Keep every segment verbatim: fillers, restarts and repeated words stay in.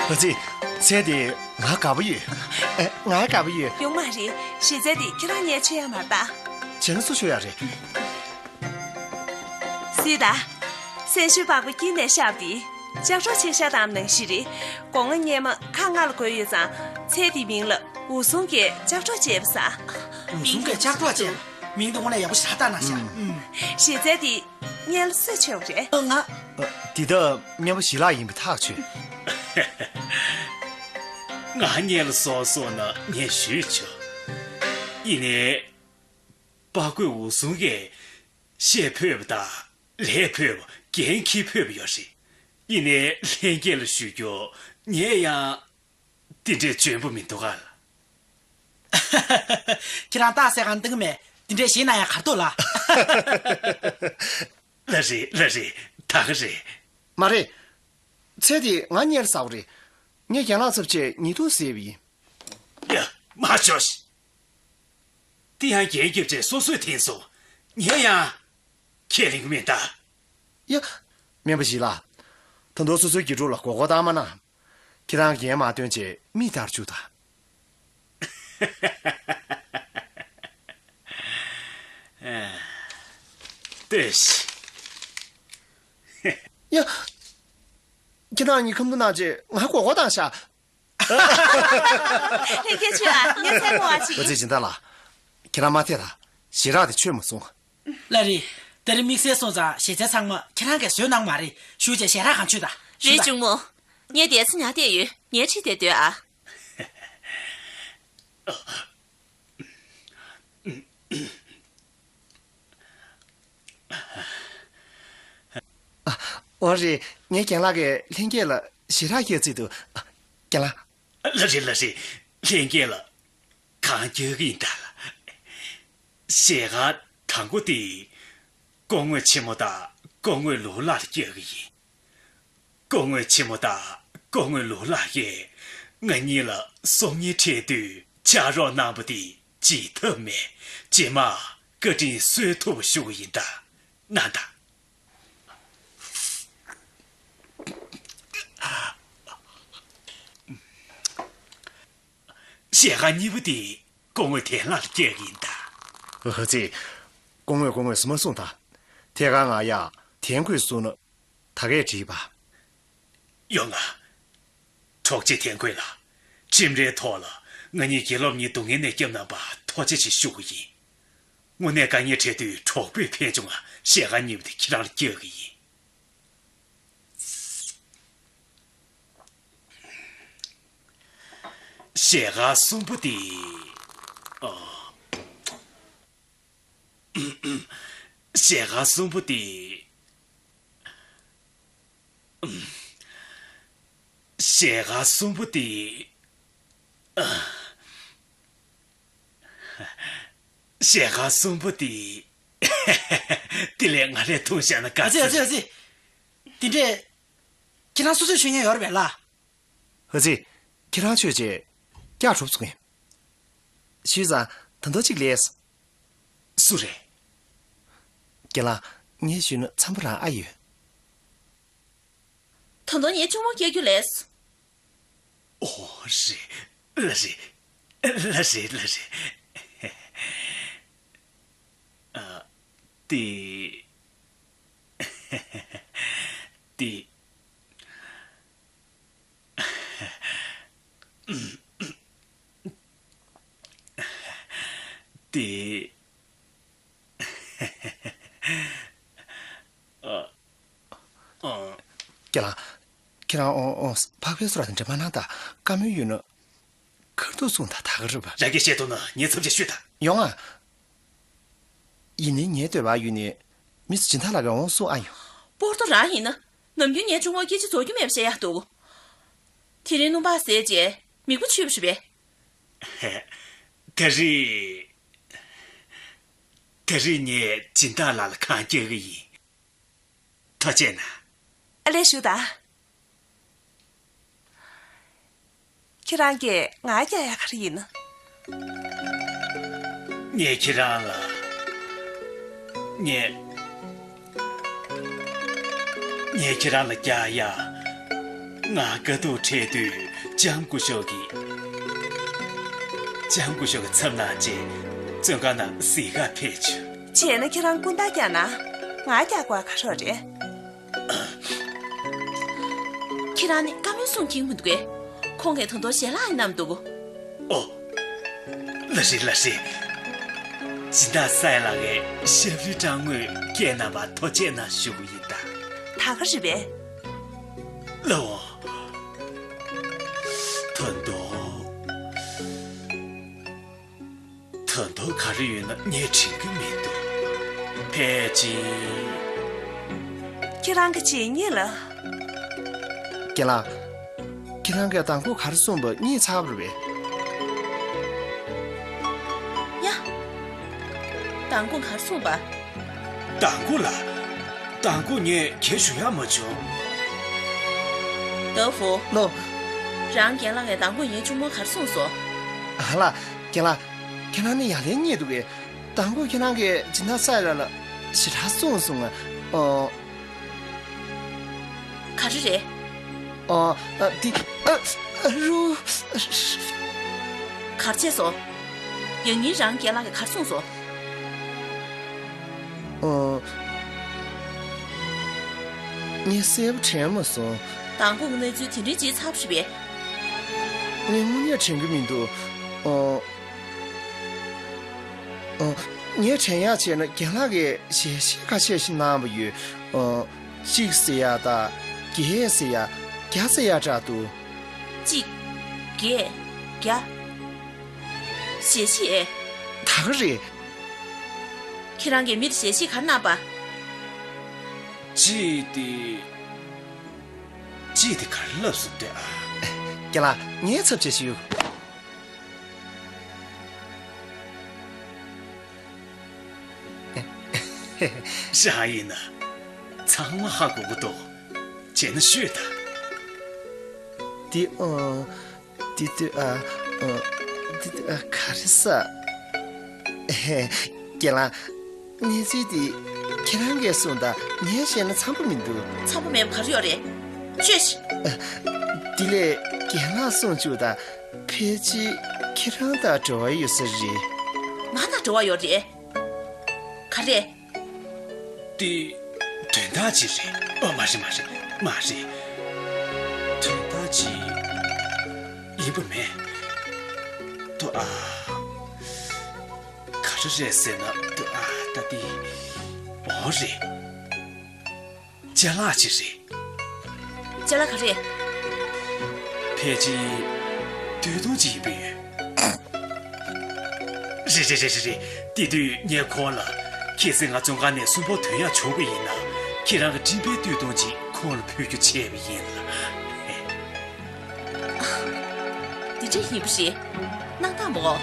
ཨ་ཙི། ཚལ་དེ་ང་དགའ་པོ་ཡོད། ཨེ། ང་དགའ་པོ་ཡོད། ཡོང་མ་རེད། གཞི་རྩའི་དེ་ཁྱེད་རང་ངས་མཆོད་ཡ་མ་རེད་ད། བྱས་ན་སུ་མཆོད་ཡ་རེད། སྲིད་ད། སེམས་ཤུགས་འཕར་པོ་དཀྱིལ་ནས་ཤར་བ་དེ་ལྕགས་སྒྲོག་ཆེ་ཤ་དང་ནང་བཞིན་རེད། སྒོ་ང་སྔས་མ་ཁ་ང་ལ་བགོས་ཡོད་ཙང་ཚལ་དེའི་མིང་ལ་འུ་ཟུང་གི་ལྕགས་སྒྲོག་ཅེས་པ་ཟེར། འུ་ཟུང་གི་ལྕགས་སྒྲོག་ཅེས། མིང་དེ་དངོས་གནས་ཡག་པོ་ཞེ་དྲག་བཏགས་གནང་ཤག་ཨུམ། གཞི་རྩའི་དེ། སྔོན་ལ་སུས་མཆོད་པ་རེད། ཨ། ང་། ཨ། འདི་ད་སྔོན་པོ་ཞི་ལགས་ཡིན་པ་ཐག་ཆོད། ང་སྔོན་ལ་སོང་སོང་ན་ངས་ཞུས་ཆོག་ཡིན་ནའི། དཔའ་རྒོད་འུ་ཟུང་གིས་བཤད་ཕོད་པ་དང་ལས་ཕོད་པ། འགན་འཁྱེར་ཕོད་པ་ཡོད་རེད། ཡིན་ནའི་ལྷན་རྒྱས་ལ་ཞུ་རྒྱུ། ངས་ཡང་། དེ་འདྲའི་འཇོན་པོ་མི་འདུག་ག་ལ། ཁྱེད་རང་རྟགས་གསལ་ཁང་འདང་གི་མེད། དེ་འདྲའི་ཞིག་ན་ཡང་གར་ཐུག་ལ། ལགས་རེད། ལགས་རེད། ད་ག་རེད། མ་རེད། ཚལ་དེ་ང་སྔོན་ལ་ཟ་བ་རེད། ངས་རྒན་ལགས་ཚབ་བྱས་ཉིས་ཐུག་ཟས་པ་ཡིན། ཡ། མ་ཆོག་ཤི། དེ་ཡང་རྒྱན་རྒྱབ་བྱས་སོ་སོས་འཐེན་སོང་། ངས་ཡང་ཁས་ལེན་གི་མེད་ད། ཡ། སྨན་པ་ཞི་ལགས། ད་དུང་སོ་སོའི་དགེ་ཕྲུག་ལ་མགོ་སྐོར་བཏང་མ་གནང་། ཁྱེད་རང་རྒན་མ་སྟོན་བྱས་མིག་ལྟར་བཅུག་དང་། ལྟོས་ཤིག་ཡ། ཁྱེད་རང་གཉིས་ཁ་མདོག་གནང་བྱས་ང་མགོ་སྐོར་བཏང་ཤག་ལྷན་རྒྱས་ཚོས་ཨ། ངའི་མཚན་མོ་བ་ཅིག་ཨ་ཙི། སྦྱིན་བདག་ལགས། ཁྱེད་རང་མ་ཐད་ད། ཞེ་དྲག་དེ་ཆོད་མ་སོང་། ལགས་རེད། ད་རེས་དམིགས་བསལ་སོང་ཙང་ཞལ་ཚལ་ཚང་མ་ཁྱེད་རང་གིས་བཟོས་གནང་མ་རེད། ཞུ་བྱས་ཞལ་རག་གང་མཆོད་ད། ཞུ་རེད་ད། གཅུང་མོ། ངས་དེ་ཚོ་ཉར་བསྡད་ཡོད། ངས་ཁྲིད་དེ་སྡོད་ཨ། ཨ། འོ་རེད། ངའི་རྒན་ལགས་ཀྱིས་ལྷན་རྒྱས་ལ་ཞེ་དྲག་སྐྱེལ་རྩིས་འདུག་རྒན་ལགས། ལགས་རེད། ལགས་རེད། ལྷན་རྒྱས་ལ་གང་སྐྱེལ་གི་ཡིན་ད་ལ། ཞལ་ཁང་དང་པོ་དེ་སྐུ་ངོ་ཆེན་མོ་དང་སྐུ་ངོ་ལུག་ལགས་ལ་སྐྱེལ་གི་ཡིན། སྐུ་ངོ་ཆེན་མོ་དང་སྐུ་ངོ་ལུག་ལགས་ཀྱིས་ང་གཉིས་ལ་སྲོག་ཉེན་འཕྲད་དུས་ཕྱག་རོགས་གནང་པ་དེ་བརྗེད་ཐབས་མེད། རྗེས་མ་བཀའ་དྲིན་གསོས་ཐུབ་པ་ཞུ་གི་ཡིན་ད། གནང་དང་། ཞལ་ཁང་གཉིས་པ་དེ་སྐུ་ངོ་དན་ལགས་ལ་སྐྱེལ་གི་ཡིན་ད། ཨ་ཙི། སྐུ་ངོས་སྐུ་ངོས་ཟེར་མ་གསུངས་དང་། ཐད་ཀར་ང་ཡ་དན་ཁོས་གསུངས་ན། ད་གས་བྲིས་པ། ཡོང་ང་། གྲོགས་མཆེད་དན་ཁོས་ལ། ཁྲིམས་རའི་ཐོག་ལ་ང་གཉིས་དགེ་སློབ་གཉིས་སྡུག་བསྔལ་ནས་སྐྱབས་གནང་བར་ཐུགས་རྗེ་ཆེ་ཞུ་གི་ཡིན། དངོས་གནས་དཀའ་ངལ་འཕྲད་དུས་གྲོགས་པོས་ཕན་བྱུང་ང་། ཞལ་ཁང་གཉིས་པ་དེ་ཁྱེད་རང་ལ་སྐྱེལ་གི་ཡིན། ཞལ་ཁང་གསུམ་པོ་དེ། ཨ། ཞལ་ཁང་གསུམ་པོ་དེ། ཞལ་ཁང་གསུམ་པོ་དེ། ཨ། ཞལ་ཁང་གསུམ་པོ་དེ། དེ་ལས་ང་རས་འཐུང་བཞག་ན་དགའ་ཨ་ཙི། ཨ་ཙི། ཨ་ཙི། དེ་འདྲས། ཁྱེད་རང་སོ་སོས་ཤེས་མཁན་ཡོད་རེད་པས་ལ། ཨ་ཙི། ཁྱེད་རང་ཆོས་བྱས། སྐྱག་གྲུབ་སོང་ངས། ཞུས་ཙང་ད་དུང་གཅིག་ལས། སུ་རེད། རྒན་ལགས། ངས་ཞུས་ན་འཚམ་པོ་རང་ཨ་ཡོད། ད་དུང་ངའི་གཅུང་མོ་སྐྱེ་རྒྱུ་ལས། ཨོ་རེད། ལགས་རེད། ལགས་རེད། ལགས་རེད། ཨ། དེ། དེ། དེ། ཨ། ཨ། རྒན་ལགས། ཁྱེད་རང་ཨོ་ཨོ་ཕག་པའི་བཟོ་འདྲ་དེ་འདྲ་མ་གནང་དང་། བཀའ་མོལ་ཡོད་ན། ཁར་ཐུག་གསུངས་དང་། ད་ག་རེད་པ། རང་གིས་བཤད་ཐུབ་ན་ངས་ཚབ་བྱས་ཤོད་དང་། ཡོང་ང་། ཡིན་ནའི་ངའི་འདོད་པ་ཡོད་ནའི། མི་ཚོ་སྦྱིན་བདག་ལགས་ཀྱིས་འོང་གསུང་ཨ་ཡོང་། སྤོར་ཏོ་རང་ཡིན་ན། ནམ་རྒྱུན་ངའི་གཅུང་མོ་སྐད་ཆ་རྫོགས་རྒྱུ་མེད་པ་བཤད་ཡག་འདུག་དེ་རིང་སྣུམ་བག་ཟས་རྗེས་མིག་པ་ཆུས་པ་རེད་པས། ད་རེས། ད་རེས་ངས་སྦྱིན་བདག་ལགས་ལ་གང་རྒྱག་གི་ཡིན། ཐག་བཅད་ན། ཨ་ལས། ཞུ་དང་། ཁྱེད་རང་གིས་ང་རྒྱག་ཡག་ག་རེ་ཡིན། ངས་ཁྱེད་རང་ལ། ངས། ངས་ཁྱེད་རང་ལ་རྒྱག་ཡག་ང་དཀའ་སྡུག་འཕྲད་དུས་ལྕམ་སྐུ་ཞབས་ཀྱིས། ལྕམ་སྐུ་ཞབས་ཀྱི་ཚབ་གནང་བྱས་བཙོན་ཁང་ནང་གཟིགས་གར་ཕེབས་བྱུང་། བྱས་ན་ཁྱེད་རང་སྐུ་འདྲ་རྒྱག་ན་ང་རྒྱག་དགོས་ག་རེ་རེད། ཁྱེད་རང་ནི་བཀའ་མོལ་གསུང་མཁན་མི་འདུག་གས། ཁོང་གིས་ད་དུང་ཞལ་ལག་ཡིན་ནམ་འདུག་ཨོ། ལགས་རེད་ལགས་རེད། སྦྱིན་བདག་སའི་ལགས་ཀྱིས་ཞབས་རིམ་དྲང་མོས་སྐྱེལ་གནང་བར་ཐུགས་རྗེ་གནང་ཞུ་གི་ཡིན་ད། ད་ག་རེད་པས། ལགས་འོ། ད་དུང་། ད་དུང་ག་རེ་ཡོད་ན་ངས་དྲན་གྱི་མི་འདུག་ཕལ་ཆེར། ཁྱེད་རང་གི་བྱས་ཉེས་ལ། རྒན་ལགས། ཁྱེད་རང་གིས་མདང་དགོང་ག་རེ་གསུངས་པ་རྙེད་ཚར་བ་རེད་པས། ཡ། མདང་དགོང་ག་རེ་གསུངས་པ། མདང་དགོང་ལ། མདང་དགོང་ངས་གས་ཞུ་ཡག་མ་བྱུང་། ཏོ་ཧྥུ། ལོ། རང་རྒན་ལགས་ཀྱིས་མདང་དགོང་ངའི་གཅུང་མོར་ག་རེ་གསུངས་སོང་། ཨ་ལ། རྒན་ལགས། ཁྱེད་རང་ནི་ཡ་ལན་རྙེད་འདུག་གས། མདང་དགོང་ཁྱེད་རང་གིས་སྦྱིན་བདག་སའི་ལགས་ལ་ཞེ་དྲག་གསུངས་སོང་ང་། ཨོ། ག་རེ་རེད། ཨོ། ཨ། འདི། ཨ། ཨ། རུ། ག་རེ་བྱས་སོང་། ཡང་སྙིང་རང་རྒན་ལགས་ཀྱིས་ག་རེ་གསུངས་སོང་། ཨོ། ངས་གསལ་པོ་དྲན་མ་སོང་། མདང་དགོང་གི་གནས་ཚུལ་དེ་འདྲའི་ཅིག་ཚར་བ་རེད་པས། ངས་དངོས་གནས་དྲན་གྱི་མི་འདུག་ཨོ། ཨོ། ངས་དྲན་ཡག་བྱས་ན་རྒན་ལགས་ཀྱིས་ཞལ་བཞེས་ཁ་ཤས་ཤིག་གནང་བ་ཡོད། ཨོ། གཅིག་ཟེར་ཡག་དང་། བརྒྱད་ཟེར་ཡག་བརྒྱ་ཟེར་ཡག་འདྲ་འདུག་གཅིག་བརྒྱད། བརྒྱ། ཞལ་བཞེས། ད་ག་རེད། ཁྱེད་རང་གིས་མི་ལ་ཞལ་བཞེས་ག་རེ་གནང་པ། གཅིག་དེ། གཅིག་དེ་ག་རེ་ལབ་སོང་སྟེ་ཨ། རྒན་ལགས། ངའི་ཚབ་བྱས་ཞུ། ཞག་ཡིན་ན། ཚང་མ་ཧ་གོ་གི་འདུག་བྱས་ན་ཤོད་དང་། འདི། ཨ། འདི་དུས་ཨ། ཨ། འདི་དུས་ཨ། ག་རེ་ཟ། ཧེ། རྒན་ལགས། གནས་ཚུལ་འདི་ཁྱེད་རང་གིས་གསུངས་དང་ངས་བཤད་ན་འཚམ་པོ་མི་འདུག་འཚམ་པོ་མེད་པ་ག་རེ་ཡོད་རེད། ཤོད་ཤིག་ཨ། འདི་ལས་རྒན་ལགས་གསུངས་བཅུག་དང་། ཕལ་ཆེར་ཁྱེད་རང་དང་འབྲེལ་བ་ཡོད་ས་རེད། ང་དང་འབྲེལ་བ་ཡོད་རེད། ག་རེ། དེ། དོན་དག་ཅིག་རེད། ཨ། མ་རེད་མ་རེད་མ་རེད། དོན་དག་ཅིག་ཡིན་པ་མེད་དོ། ཨ། ག་རེ་རེད་ཟེར་ན་དོ། ཨ། ད་དེ། འོ་རེད། ཅ་ལག་ཅིག་རེད། ཅ་ལག་ག་རེ། ཕལ་ཆེར་སྟོད་ཐུང་ཅིག་ཡིན་པས། རེད་རེད་རེད་རེད་རེད། དེ་དུས་ངས་ཁོང་ལ། གལ་སྲིད་ང་བཙོན་ཁང་ནས་གསོན་པོ་ཐོན་ཡག་བྱུང་བ་ཡིན་ན། ཁྱེད་རང་གི་སྤྲིན་པའི་སྟོད་ཐུང་ཅིག་ཁོང་ལ་ཕུལ་རྒྱུ་བྱས་པ་ཡིན་ལ། འདི་འདྲ་ཡིན་པ་རེད། གནང་སྟངས་མོ།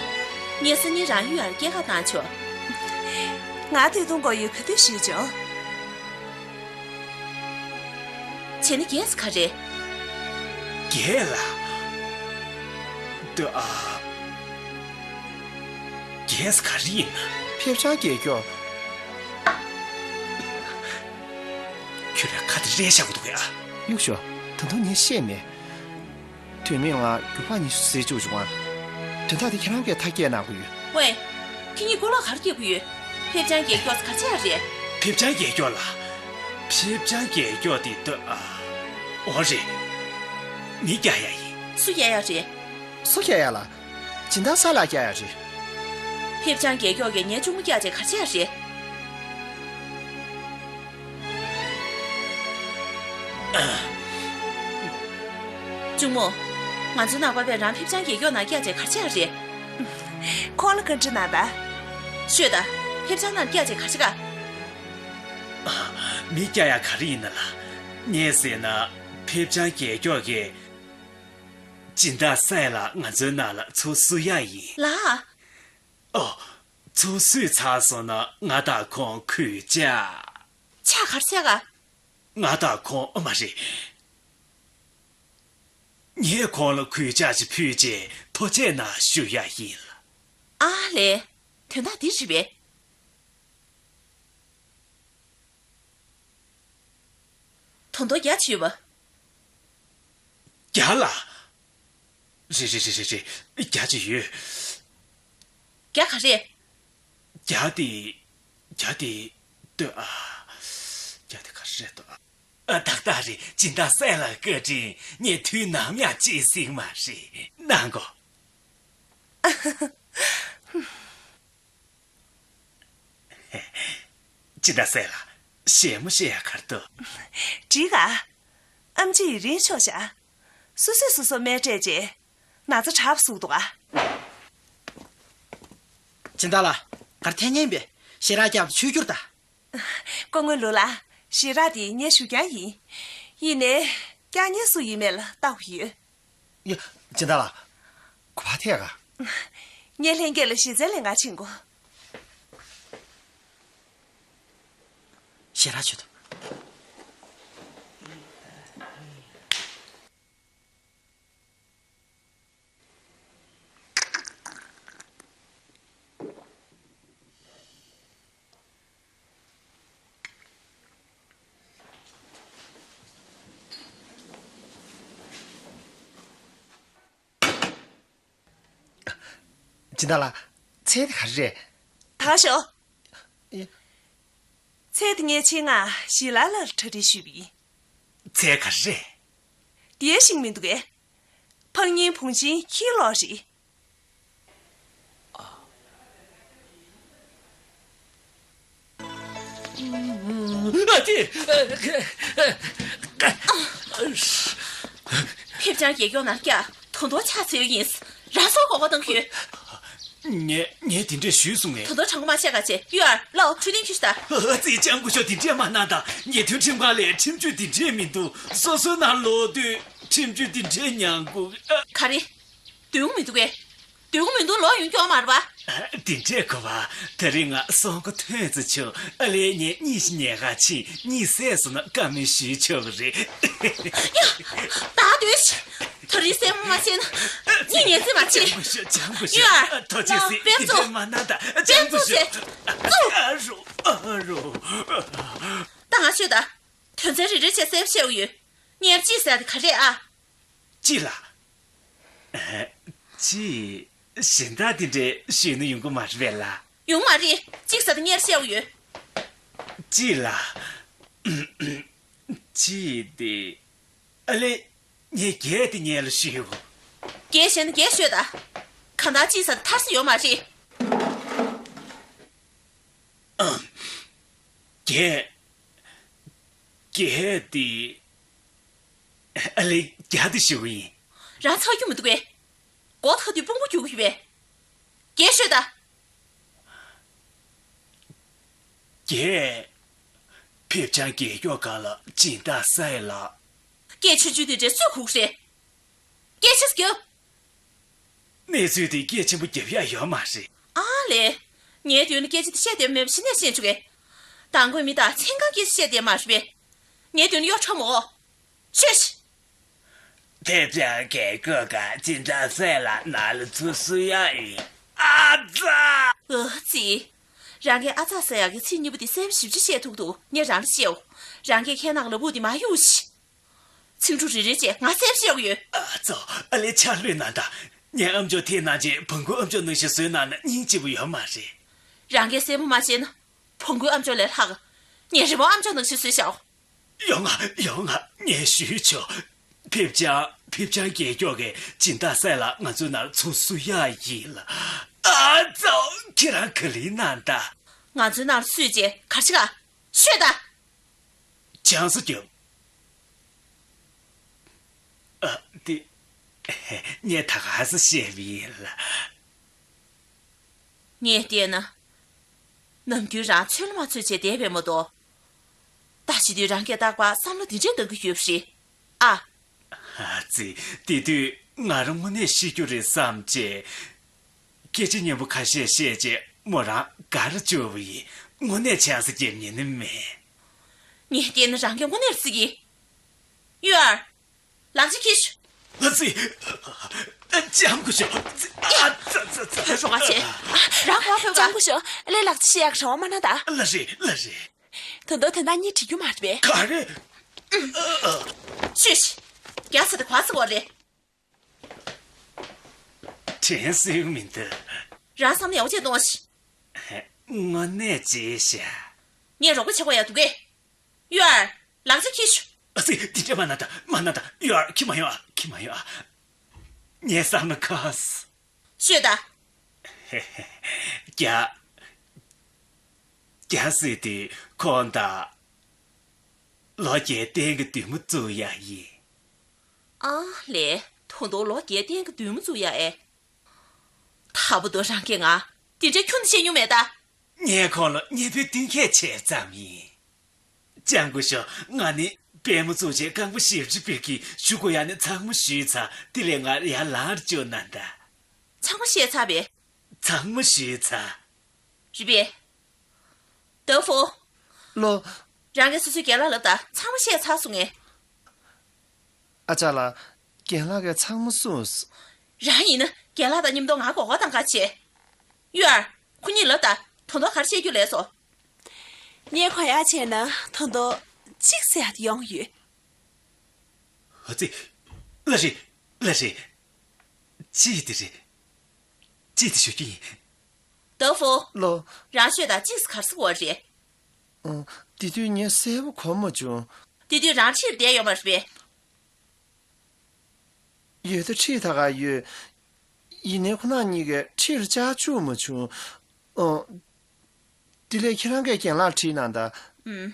ངས་སང་ཉིན་རང་ཡུལ་ཡར་སྐྱེལ་ཁ་བཏང་ཆོག་ང་སྟོད་ཐུང་དགོས་ཡོད་ག་དུས་ཞུས་བྱུང་། བྱས་ན་རྒྱན་ག་རེ། རྒྱན་ལ། འདི་ཨ། རྒྱན་ག་རེ་ཡིན་ན། ཕེབས་བྱང་རྒྱན་སྐྱོགས། ཁྱོད་རང་ཁ་དེ་རལ་བཞག་གི་འདུག་གས་ཨ། གཡུག་ཞོག་ད་དུང་ངས་བཤད་མེད། དོན་མེད་ངང་རྒྱུ་ཕག་ཉི་ཤུ་བཟས་བཅུག་བྱུང་ང་། དོན་དག་དེ་ཁྱེད་རང་གིས་ཐག་བཅད་གནང་དགོས་ཡོད། ཝེ། ཁྱེད་གཉིས་གོ་ལོག་ག་རེ་རྒྱག་གི་ཡོད། ཕེབས་བྱང་རྒྱན་སྐྱོགས་ཟེར་ག་རེ་བྱས་རེད། ཕེབས་བྱང་རྒྱན་སྐྱོགས་ལ། ཕེབས་བྱང་རྒྱན་སྐྱོགས་དེ་ལྟོས་ཨ། འོ་རེད། མི་རྒྱག་ཡག་ཡིན། སུ་རྒྱག་ཡག་རེད། སུ་རྒྱག་ཡག་ལ། སྦྱིན་བདག་ས་ལགས་རྒྱག་ཡག་རེད། ཕེབས་བྱང་རྒྱན་སྐྱོགས་ཀྱིས་ངའི་གཅུང་མོ་བཀྱག་བྱས་ག་རེ་བྱས་རེད། གཅུང་མོ། ང་ཚོའི་ནང་པ་པས་རང་ཕེབས་བྱང་རྒྱན་སྐྱོགས་ནང་བཀྱག་བྱས་ག་རེ་བྱས་རེད། ཁོང་ལ་བཀའ་འདྲི་གནང་དང་། ཤོད་དང་། ཕེབས་བྱང་ནང་བཀྱག་བྱས་ག་རེ་བྱས། མི་རྒྱག་ཡག་ག་རེ་ཡིན་ན་ལ། ངས་ཟེར་ན། ཕེབས་བྱང་རྒྱན་སྐྱོགས་ཀྱིས། སྦྱིན་བདག་སའི་ལགས་ང་ཚོའི་ནང་ལ་ཚུར་བསུ་ཡག་ཡིན། ལགས། ཨོ། ཚུར་བསུས་ཚར་སོང་ན་ང་དང་ཁོང་གུས་ཕྱག་ཕྱག་ག་རེ་བྱས་ག་ང་དང་ཁོང་། ཨ། མ་རེད། ངས་ཁོང་ལ་གུས་ཕྱག་ཅིག་ཕུལ་རྗེས་ཐུགས་རྗེ་གནང་ཞུ་ཡག་ཡིན་ལ། ཨ་ལས། དོན་དག་འདི་རེད་པས། ད་དུང་རྒྱ་ཆེ་བ། རྒྱ་ལ། རེད་རེད་རེད་རེད་རེད། རྒྱ་ཅིག་ཡོད། རྒྱ་ག་རེ། རྒྱ་དེ། རྒྱ་དེ། ལྟོས་ཨ། རྒྱ་དེ་ག་རེ་རེད་ལྟོས་ཨ། ཨ། ཏག་ཏག་རེད། སྦྱིན་བདག་སྲས་ལགས་བཀའ་དྲིན། ངས་དུས་ནམ་ཡང་བརྗེད་སྲིད་མ་རེད། གནང་གོ། སྦྱིན་བདག་སྲས་ལགས། བཞད་མོ་བཞད་ཡག་ག་རེ་འདུག་འགྲིག་ག། ཨེམ་ཆི་ཡི་རིང་ཤོག་བཞག་སོ་སོས་སོ་སོར་སྨན་སྤྲད་རྗེས། ན་ཚ་དྲག་པ་བཟོས་འདུག་ག། སྦྱིན་བདག་ལགས། ག་རེ་འཐེན་མཁན་ཡིན་པས། ཞེ་དྲག་སྐྱག་པ་ཆུ་སྐྱུར་དང་། སྐུ་ངོ་ལུའུ་ལགས། ཞེ་དྲག་དེ་ངའི་ཞུ་རྐྱང་ཡིན། ཡིན་ནའི། བཀག་ཉར་སུ་ཡིན་མེད་ལ་བལྟ་དགོས་ཡོད། ཡ། སྦྱིན་བདག་ལགས། གོ་བ་ཐད་ག། ངས་ལྷན་རྒྱས་ལ་ཞེ་བཙན་ལེན་ག་ཕྱིན་གོ། ཞེ་དྲག་བྱོས་དང་། སྦྱིན་བདག་ལགས། ཚལ་དེ་ག་རེ་རེད། ད་ཤོག་ཨེ། ཚལ་དེ་ངས་ཆེད་མངགས་ཞི་ལ་ལར་གྲ་སྒྲིག་ཞུས་པ་ཡིན། ཚལ་ག་རེ་རེད། དེའི་ཤེས་མི་འདུག་གས། ཕག་རྙིང་བུང་ཆེན་ཁྱིའི་གློག་རེད། ཨ་ཙི། ཕེབས་ཅང་རྒྱལ་སྐྱོག་ནང་སྐྱ་དོ་དོ་ཆགས་ཚེ་ཡོད་ཡིན། རང་སྲོག་འགོག་པ་གཏོང་གི་ཡོད། ངས་ངས་དེ་འདྲས་ཞུས་སོང་ངས། དོ་དོ་དྲང་པོ་མ་བཤད་ག་བྱས་ཡུ་ཨར་ལའོ་འཕྲོད་བསྟེན་ཁྱུ་ཞིག་ད། ཨ་ཙི་སྤྱང་པོ་ཤོག་དེ་འདྲས་མ་གནང་དང་། ཉེས་དོན་ཁྲིམས་ཁང་ལས་ཁྲིམས་གཅོད་དེ་འདྲས་མི་འདུག་སོ་སོའི་ནང་ལོག་དུས་ཁྲིམས་གཅོད་དེ་འདྲས་མྱང་དགོས། ཨ། ག་རེ། སྡོད་དགོས་མི་འདུག་གས། སྡོད་དགོས་མི་འདུག་ལོག་ཡོང་སྐྱོ་མ་རེད་པ། ཨ། དེ་འདྲས་གོ་བ། ད་རིང་ང་སྲོག་འགོ་ཐོན་ཚར་ཆོག་ཨ་ལས་ངས་གཉིད་ཞིག་ཉལ་ག་ཕྱིན། གཉིད་སད་སོང་ན་བཀའ་མོལ་ཞུས་ཆོག་གི་རེད། ཡ། ད་སྡོད་ཤིག་ད་རིང་སྲས་མོ་མ་བྱས་ན་གཉིད་ཉལ་རྩིས་མ་བྱེད། སྤྱང་པོ་ཤོག་སྤྱང་པོ་ཤོག་ཡ། ཨ། ཐུགས་རྗེ་གཟིགས། དཔེ་མཚོན། དེ་འདྲས་མ་གནང་དང་། སྤྱང་པོ་ཤོག་ཨ་རོ། ཨ་རོ། ད་ང་ཤོད་ད། དོན་ཚན་རེ་རེ་བྱས་གསལ་པོ་བཤད་དགོས་ཡོད། ངས་ཅི་ཟེར་དེ་ག་རེད་ཨ། ཅི་ལ། ཨ། ཅི། གཞན་དག་དེ་འདྲས་ཞུས་ན་ཡོང་གི་མ་རེད་པས་ལ། ཡོང་མ་རེད། གཅིག་ཟེར་དེ་ངས་བཤད་དགོས་ཡོད། ཅི་ལ། ཅི་དེ། ཨ་ལེ། ངས་རྒྱས་དེ་ངས་ལ་ཞུས་ཡོད། རྒྱས་ཤེས་ན་རྒྱས་ཤོད་ད། གང་ལྟར་ཅི་ཟེར་དེ་ཐར་ས་ཡོད་མ་རེད། ཨ། རྒྱས། རྒྱས་དེ། ཨ་ལེ། རྒྱ་དེ་ཞུ་གི་ཡིན། རང་ཚ་རྒྱུ་མི་འདུག་པས། མགོ་ཐག་དུས་དཔུང་པ་རྒྱུག་གི་ཡོད་པས། རྒྱས་ཤོད་ད། རྒྱས། ཕེབས་ཅང་རྒྱལ་སྐྱོག་སྒང་ལ་སྦྱིན་བདག་སའི་ལགས། སྐད་ཆུང་ཆུང་དེ་འདྲས་སུས་གོ་གི་རེད། སྐད་ཆ་རྒྱབ། གནས་ཚུལ་དེ་སྐད་ཆེན་པོ་རྒྱབ་ཡག་ཡོད་མ་རེད། ཨ་ལས། ངས་དོན་ནི་སྐད་ཆ་དེ་བཤད་བསྡད་མེད་པ་ཞི་ནས་ཤེས་བྱུང་གས། མདང་དགོང་མི་དང་མཚན་གང་སྐད་ཆ་བཤད་བསྡད་མ་རེད་པས། ངས་དོན་ནི་གཡོ་ཁྲམ་མོ། ཤོད་ཤིག་ཕེབས་ཅང་རྒྱལ་སྐྱོག་སྒང་སྦྱིན་བདག་སའི་ལགས་ནང་ལ་ཚུར་བསུ་ཡག་ཡིན། ཨ་ཙ། ཨ་ཙི། རང་གིས་ཨ་ཙ་ཟེར་ཡག་གི་ཚིག་གཉིས་པོ་དེ་གསལ་པོ་ཞེ་པོ་ཅིག་བཤད་ཐུབ་འདུག་ངས་རང་ལ་བཤད་འོ། རང་གིས་ཁྱེད་ནང་ལ་བུ་དེ་མ་གཡུག་ཤིག་ཚིག་འབྲུ་རེ་རེ་བྱས་ང་གསལ་པོ་བཤད་ཡོད། ཨ་ཙོ། ཨ་ལས། ཕྱག་ལུས་གནང་དང་། ངའི་ཨམ་ཅོག་དེ་ནང་བཞིན་བོང་གུའི་ཨམ་ཅོག་ནང་བཞིན་བཟོས་གནང་ན་སྙིང་རྗེ་པོ་ཡོད་མ་རེད། རང་གིས་གསལ་པོ་མ་བྱས་ན། བོང་གུའི་ཨམ་ཅོག་ལས་ལྷག་ངས་རི་བོང་ཨམ་ཅོག་ནང་བཞིན་བཟོས་བཞག་ཡོང་ང་། ཡོང་ང་། ངས་ཞུས་ཆོག་ཕེབས་ཅང་། ཕེབས་ཅང་རྒྱལ་སྐྱོག་གིས་སྦྱིན་བདག་སའི་ལགས་ང་ཚོའི་ནང་ཚུར་བསུ་ཡག་ཡིན་ལ། ཨ་ཙོ། ཁྱེད་རང་ག་ལེར་གནང་དང་། ང་ཚོའི་ནང་ལ་བསུས་རྗེས་ག་རེ་བྱེད་ག་ཤོད་ད། ཆང་ས་རྒྱབ། ཨ། དེ། ངས་ད་ག་ས་བཤད་པ་ཡིན་ལ། ངས་བལྟས་ན། ནམ་རྒྱུན་རང་ཚོད་ལ་མ་ཚོད་བྱས་བསྡད་པས་མ་གཏོགས། ད་བྱེད་དུས་རང་གིས་རྟག་པར་བསམ་བློ་འདི་འདྲས་གཏང་གི་ཡོད་པ་རེད་ཨ། ཨ་ཙི། དེ་དུས་ང་རང་དངོས་གནས་ཤི་རྒྱུ་རེད་བསམ་བྱས། སྐད་ཆ་སྙན་པོ་ཁ་ཤས་བཤད་རྗེས་མོ་རང་དགའ་རུ་བཅུག་པ་ཡིན། དངོས་གནས་ཆང་ས་རྒྱབ་ཉན་ནི་མེད། ངས་བལྟས་ན་རང་གིས་དངོས་གནས་རྩི་གི་ཡུལ་ཨར། ལག་ཆ་ཁྱེར་ཤོག་ཨ་ཙི། སྤྱང་པོ་ཤོག་ཨ་ཙི། ཨ་ཙི་ཙི་ཙི། རོགས་པ་བྱེད། རང་གོ་བ་ཕོད་པ། སྤྱང་པོ་ཤོག་ལས་ལག་ཆ་བཤད་ཡག་རེ་བ་མ་གནང་ད། ལགས་རེད། ལགས་རེད། ད་དུང་དོན་དག་གཉིས་འགྲིག་རྒྱུ་མ་རེད་པས། ག་རེ། ཤོད་ཤིག་རྒྱ་ས་དེ་ག་ས་བ་རེད། དྲན་གསོས་མི་འདུག་རང་བསམ་ཡག་པོ་བྱས་གཏོང་ཞིག་དངོས་གནས་བྱས་ཤག་ངས་རོགས་པ་བྱེད་དགོས་ཡག་འདུག་གས། གཡུ་ཨར། ལག་ཆ་ཁྱེར་ཤོག་ཨ་ཙི། དེ་འདྲ་མ་གནང་དང་། མ་གནང་དང་། གཡུ་ཨར། ཁྱེར་མ་ཡོང་ཨ། ཁྱེར་མ་ཡོང་ཨ། ངས་བསམ་བློ་འཁོར་སོང་། ཤོད་ད། རྒྱ། རྒྱ་ཟེར་དུས་ཁོང་དང་ལོ་བརྒྱད་སྟེང་གི་བདུད་མོ་བཙུགས་ཡག་ཡིན། ཨ་ལས། ད་དུང་ལོ་བརྒྱད་སྟེང་གི་བདུད་མོ་བཙུགས་ཡག་ཨེ། ད་བར་དུ་རང་གིས་ང་དེ་འདྲའི་ཁྱོན་ནས་བཤད་མྱོང་མེད་ད། ངས་ཁོང་ལ་མཉེས་པོའི་བསྟུན་མཁས་བྱས་ཙམ་ཡིན། ལྕམ་སྐུ་ཞབས། ང་ནི་དཔལ་མོ་བཙུགས་རྗེས་རྐང་པ་ཞེ་པོ་ཅིག་འབལ་གྱིན་བཞུགས་དགོས་ཡག་ནི་ཚང་མ་ཞུས་ཚར། དེ་ལས་ང་ཡར་ལངས་རྒྱུ་ན་ད། ཚང་མ་བཤད་ཚར་བས། ཚང་མ་ཞུས་ཚར། རེད་པས། ཏོ་ཧྥུ། ལོ། རང་གིས་སོ་སོའི་རྒན་ལགས་ལབ་དང་། ཚང་མ་བཤད་ཚར་སོང་ངས། ཨ་ཅག་ལགས། རྒན་ལགས་ཀྱིས་ཚང་མ་གསུངས་སོང་། རང་ཡིན་ན་རྒན་ལགས་དང་མཉམ་དུ་ང་མགོ་སྐོར་བཏང་ག་བྱེད། གཡུ་ཨར། ཁོ་གཉིས་ལབ་དང་། ད་དུང་ག་རེ་བཤད་རྒྱུ་ལས་སོ། ངས་གོ་ཡག་བྱས་ན་ད་དུང་གཅིག་ཟེར་ཡག་དེ་ཡོང་གི་ཡོད། ཨ་ཙི། ལགས་རེད། ལགས་རེད། ཅི་དེ་རེད། ཅི་དེ་ཞུ་རྒྱུ་ཡིན། ཏོ་ཧྥུ། ལོ། རང་ཤོད་དང་། གཅིག་ག་རེ་ཟེར་གྱི་ཡོད་རེད། ཨང་། དེ་དུས་ངས་གསལ་པོ་གོ་མ་བྱུང་། དེ་དུས་རང་ཁྲིད་བསྡད་ཡོད་མ་རེད་པས། ཡོད་ད། ཁྲིད་ད་ག་ཡོད། ཡིན་ནའི་ཁོ་རང་གཉིས་ཀས་ཁྲིད་ལ་ཅིག་བཅུག་མ་བྱུང་། ཨང་། དེ་ལས་ཁྱེད་རང་གིས་རྒན་ལགས་ཁྲིད་གནང་དང་། ཨུམ།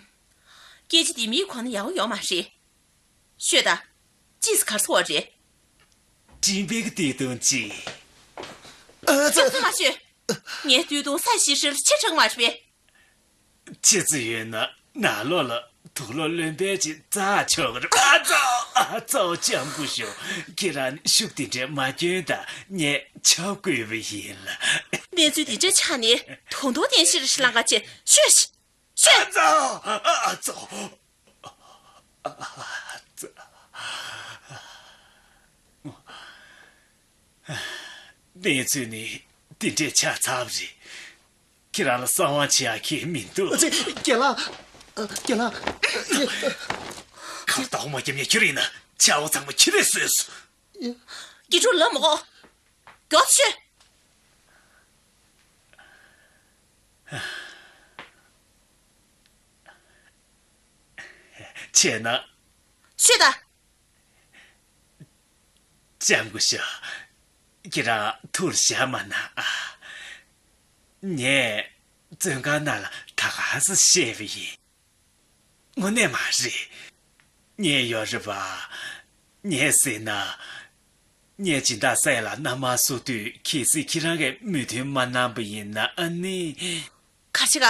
སྐད་ཆ་དེ་མིས་གོ་ན་ཡག་པོ་ཡོད་མ་རེད། ཤོད་དང་། གཅིག་ག་རེ་ཟེར་གྱི་ཡོད་རེད། སྤྲིན་པའི་གི་བདེ་སྟོང་ཅིག་ཨ་ཙི། ཅག་ཙི་མ་ཤོད། ངའི་བདུད་སྟོང་ས་གཞི་ཧྲིལ་ཆེ་དྲགས་མ་རེད་པས། ཅི་ཙི་ཡོད་ན་ནང་ལོགས་ལ་དུག་ལོག་རློན་པ་ཅིག་བཙགས་ཆོག་གི་རེད། ཨ་ཙོ། ཨ་ཙོ། ལྕམ་སྐུ་ཞབས། ཁྱེད་རང་ཤུགས་དེ་འདྲ་མ་སྐྱོན་དང་། ངས་ཆབ་བསྐོལ་བ་ཡིན་ལགས། གནས་ཚུལ་དེ་འདྲ་ཆགས་ནས་ད་དུང་བསྟན་ཤི་ར་ཤི་ལང་ག་བྱེད། ཤོད་ཤིག་ཤོད། ཨ་ཙོ། ཨ་ཙོ། ཨ་ཙོ། གནས་ཚུལ་ནི་འདི་འདྲས་ཆགས་ཚར་བ་རེད། ཁྱེད་རང་ལ་གསང་བ་བྱེད་ཡག་གང་ཡང་མི་འདུག་ཨ་ཙི། རྒན་ལགས། ཨ། རྒན་ལགས། ཁ་ལ་ཏོག་མ་བརྒྱབ་ནས་ཁྱེར་ཡིན་ན་ཆར་པ་ཚང་མ་ཁྱེར་རེ་སོས་སོང་། དགེ་ཕྲུག་ལབ་མི་དགོས། མགྱོགས་ཤོད། བྱས་ན། ཤོད་ད། ལྕམ་སྐུ་ཞབས། ཁྱེད་རང་ཐུགས་ལ་བཞག་མ་གནང་ཨ། ངས་བཙོན་ཁང་ནང་ལ་ད་ག་ས་བཤད་པ་ཡིན། དངོས་གནས་མ་རེད། ངས་ཡོད་རེད་པ། ངས་ཟེར་ན། ངས་སྦྱིན་བདག་སའི་ལ་མནའ་མ་བསུ་དུས། གལ་སྲིད་ཁྱེད་རང་གིས་མོས་མཐུན་མ་གནང་པ་ཡིན་ན་ཨ་ནི། ག་རེ་བྱེད་